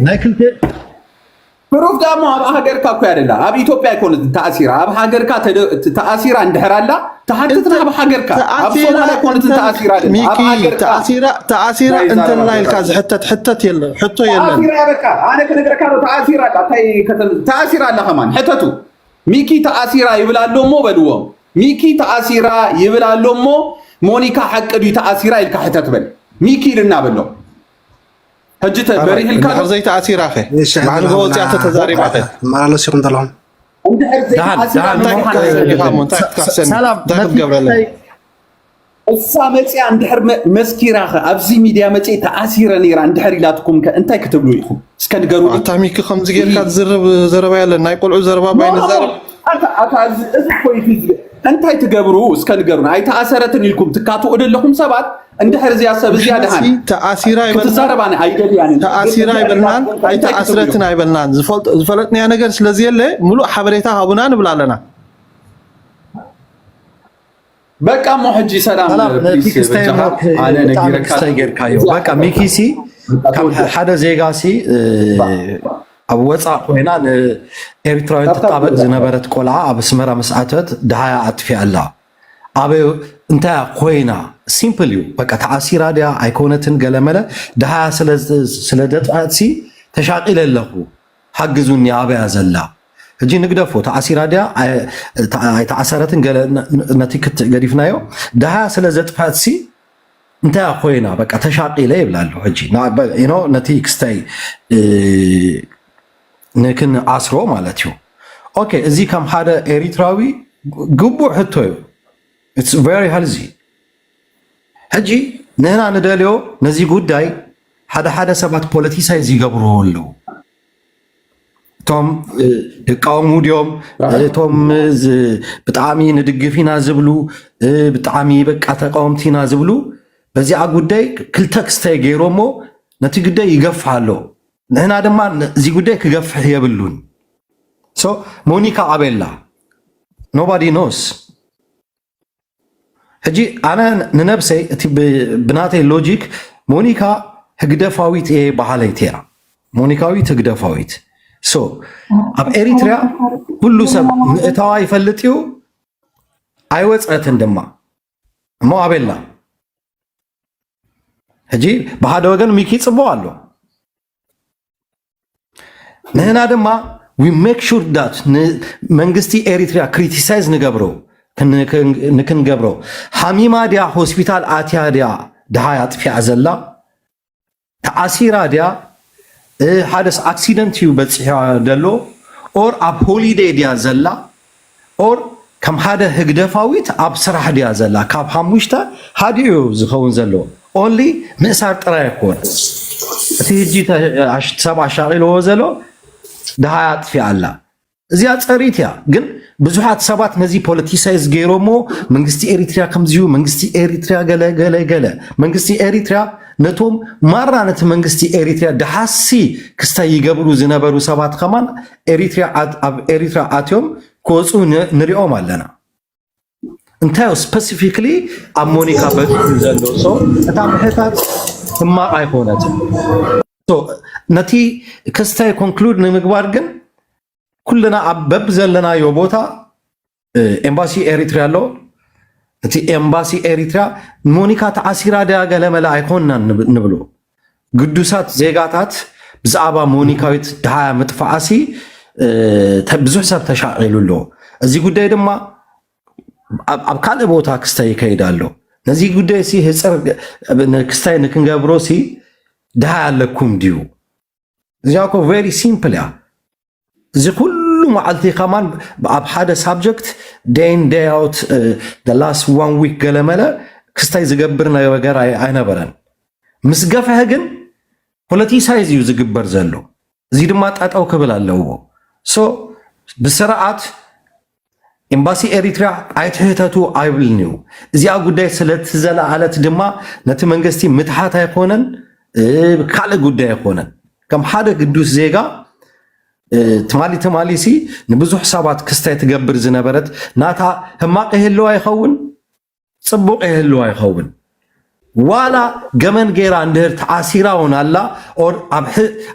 ናይ ክልተ proof ዳሞ ኣብ ሃገርካ እኮ ያደላ ኣብ ኢትዮጵያ ኣይኮነትን ተኣሲራ ኣብ ሃገርካ ተደ- ተኣሲራ እንድሕር ኣላ ተሓትትና ኣብ ሃገርካ ኣብ ተኣሲራ ሶማል ኣይኮነትን ተኣሲራ ደላ ኣብ ሚኪ ሃገርካ ተኣሲራ ተኣሲራ ናይ ዛረባ እንተላ ኢልካ ተዛረብ ዝሕተት ሕተት የለ ሕቶ የለን ተኣሲራ በቃ ኣነ ክነግረካ ዶ ተኣሲራ ኣላ እንታይ ከተም ተኣሲራ ኣላ ከማን ሕተቱ ሚኪ ተኣሲራ ይብል ኣሎ እሞ በልዎም ሚኪ ተኣሲራ ይብል ኣሎ እሞ ሞኒካ ሓቂ ድዩ ተኣሲራ ኢልካ ሕተት በል ሚኪ ኢልና በሎ ሕጂ ተ- ኣባይ በሪህልካ ዶ እንድሕር ዘይተኣሲራ ኸ እሺ ብዓንጎ ሕተት ወፅያ ተተዛሪባ ኸ መላለስ ኢኹም ዘለኹም እንድሕር ደሓን ዘይተኣሲራ ደሓን እንታይ እሞ ክትገብር ኢኻ እሞ እንታይ ሰ- ሰ- ክትካሕሰኒ ሰላም እንታይ ነቲ ክትገብረለኒ ጉዳይ እሳ መፅያ እንድሕር መ- መስኪራ ኸ ኣብዚ ሚድያ መፅየ ተኣሲረ ነይራ እንድሕር ኢላትኩም ከ እንታይ ክትብሉ ኢኹም እስከ ንገሩኒ ኣታ ሚኪ ከምዚ ጌርካ ትዝርብ ዘረባ የለን ናይ ቆልዑ ዘረባ ባይ ንዛረብ ኣታ ኣታ እዚ እዚ ኮይኑ እንታይ ትገብሩ እስከ ንገሩና ኣይተኣሰረትን ኢልኩም ትካትኡ ዘለኹም ሰባት እንድሕር እዚኣ ሰብ እዚኣ ደሓን ተኣሲራ ይበልናን ክትዛረብ ኣነ ኣይደልያን ተኣሲራ ይበልናን ኣይተኣስረትን ኣይበልናን ዝፈልጥ- ዝፈለጥናዮ ነገር ስለዚ የለ ሙሉእ ሓበሬታ ሃቡና ንብል ኣለና በቃ እሞ ሕጂ ሰላም ሰላም ነቲ ፕሊስ ክስታይ በጃኻ ሞት ኣነ ብጣዕሚ ነጊረካ ክስታይ ጌርካዮ በቃ ሚኪሲ ካብ ሓደ ዜጋ ሲ እ፣ ኣብ ወፃእ ኮይና ንኤርትራውያን ትጣበቅ ዝነበረት ቆልዓ ኣብ ኣስመራ ምስ ኣተወት ደሃያ ኣጥፊኣ ኣላ ኣበይ እንታይ ኮይና ሲምፕል እዩ በቃ ተኣሲራ ድያ ኣይኮነትን ገለመለ ደሃያ ስለ ስለ ደጥፋእት ሲ ተሻቂለ ኣለኹ ሓግዙኒ ኣበያ ዘላ ሕጂ ንግደፎ ተኣሲራ ድያ ኣይ- ተኣ- ኣይተኣሰረትን ገለ ነ- ነ- ነቲ ክት ገዲፍናዮ ደሃያ ስለ ዘጥፋእት ሲ እንታይ ኮይና በቃ ተሻቂለ ይብላ ኣሎ ሕጂ ና- በ- you know ነቲ ክስታይ እ፣ ንክንኣስሮ ማለት እዩ ኦኬ እዚ ከም ሓደ ኤሪትራዊ ግቡእ ሕቶ እዩ it's very healthy ሕጂ ንህና ንደልዮ ነዚ ጉዳይ ሓደ ሓደ ሰባት ፖለቲሳይዝ ይገብርዎ ኣለዉ እቶም እ፣ ድቃወሙ ድዮም እቶም እ፣ ዝ- ብጣዕሚ ንድግፍ ኢና ዝብሉ እ፣ ብጣዕሚ በቃ ተቃወምቲ ኢና ዝብሉ በዚኣ ጉዳይ ክልተ ክስታይ ገይሮሞ ነቲ ጉዳይ ይገፍሕ ኣሎ ንሕና ድማ ን- እዚ ጉዳይ ክገፍሕ የብሉን so ሞኒካ ኣበላ nobody knows ሕጂ ኣነ ንነብሰይ እቲ ብ- ብናተይ ሎጂክ ሞኒካ ህግደፋዊት እየ በሃለይቲ እያ ሞኒካዊት ህግደፋዊት so ኣብ ኤሪትሪያ ኩሉ ሰብ ምእታዋ ይፈልጥ እዩ ኣይወፀትን ድማ እሞ ኣበላ ሕጂ ብሓደ ወገን ሚኪ ፅቡቅ ኣሎ ንህና ድማ we make sure that መንግስቲ ኤሪትሪያ ክሪቲሳይዝ ንገብሮ ንክንገብሮ ሃሚማ ድያ ሆስፒታል ኣትያ ድያ ድሃይ ኣጥፊኣ ዘላ ተኣሲራ ድያ ሓደስ ኣክሲደንት እዩ በፂሕያ ዘሎ ኦር ኣብ ሆሊደይ ድያ ዘላ ኦር ከም ሓደ ህግደፋዊት ኣብ ስራሕ ድያ ዘላ ካብ ሓሙሽተ ሃዲኡ ዝኸውን ዘለዎ only ምእሳር ጥራይ ኣይኮነ እቲ ህጂ ሰብ ኣሻቂልዎ ዘሎ ድሃይ ኣጥፊኣ ኣላ እዚኣ ፀሪት እያ ግን ብዙሓት ሰባት ነዚ ፖለቲሳይዝ ገይሮሞ፣ መንግስቲ ኤሪትሪያ ከምዚዩ፣ መንግስቲ ኤሪትሪያ ገለ ገለ ገለ። መንግስቲ ኤሪትሪያ ነቶም ማራ ነቲ መንግስቲ ኤሪትሪያ ደሓሲ ክስታይ ይገብሩ ዝነበሩ ሰባት ከማን ኤሪትሪያ ኣብ ኤሪትሪያ ኣትዮም ክወፁ ንሪኦም ኣለና። እንታይ ስፐሲፊክሊ ኣብ ሞኒካ በኪ ዘሎ ሰው እታ ምሕታት ሕማቕ ኣይኮነትን። ነቲ ክስታይ ኮንክሉድ ንምግባር ግን ኩልና ኣብ በብ ዘለናዮ ቦታ ኤምባሲ ኤሪትሪያ ኣሎ። እቲ ኤምባሲ ኤሪትሪያ ሞኒካ ተዓሲራ ድያ ገለመለ ኣይኮንናን ንብሎ። ግዱሳት ዜጋታት ብዛዕባ ሞኒካዊት ድሃያ ምጥፋኣሲ ብዙሕ ሰብ ተሻቒሉ ኣሎ። እዚ ጉዳይ ድማ ኣብ ካልእ ቦታ ክስታይ ይከይድ ኣሎ። ነዚ ጉዳይ ሲ ህፅር ክስታይ ንክንገብሮ ሲ ድሃያ ኣለኩም ድዩ? እዚኣ ኮ ቨሪ ሲምፕል እያ። እዚ ኩሉ መዓልቲ ከማን ኣብ ሓደ ሳብጀክት day in day out last one week ገለመለ ክስታይ ዝገብር ነገር ኣይነበረን። ምስ ገፍሐ ግን ፖለቲሳይዝ እዩ ዝግበር ዘሎ። እዚ ድማ ጠጠው ክብል ኣለዎ። ሶ ብስርዓት ኤምባሲ ኤሪትሪያ ኣይትሕተቱ ኣይብልን እዩ። እዚኣ ጉዳይ ስለትዘለዓለት ድማ ነቲ መንግስቲ ምትሓት ኣይኮነን፣ ካልእ ጉዳይ ኣይኮነን። ከም ሓደ ግዱስ ዜጋ ትማሊ ትማሊ ሲ ንብዙሕ ሰባት ክስታይ ትገብር ዝነበረት ናታ ህማቕ ይህልዋ ይኸውን፣ ጽቡቕ ይህልዋ ይኸውን። ዋላ ገመን ገይራ እንድህር ተዓሲራ እውን ኣላ፣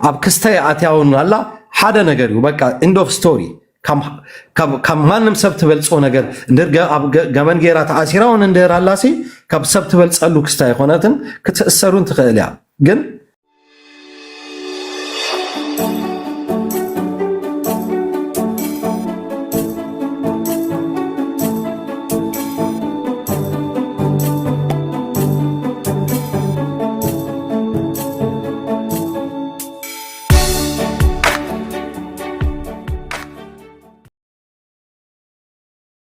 ኣብ ክስታይ ኣትያ እውን ኣላ፣ ሓደ ነገር እዩ። በቃ end of story። ካብ ማንም ሰብ ትበልጾ ነገር እንድህር ገመን ገይራ ተዓሲራ እውን እንድህር ኣላሲ ካብ ሰብ ትበልጸሉ ክስታይ ኣይኮነትን፣ ክትእሰሩን ትኽእል እያ። ግን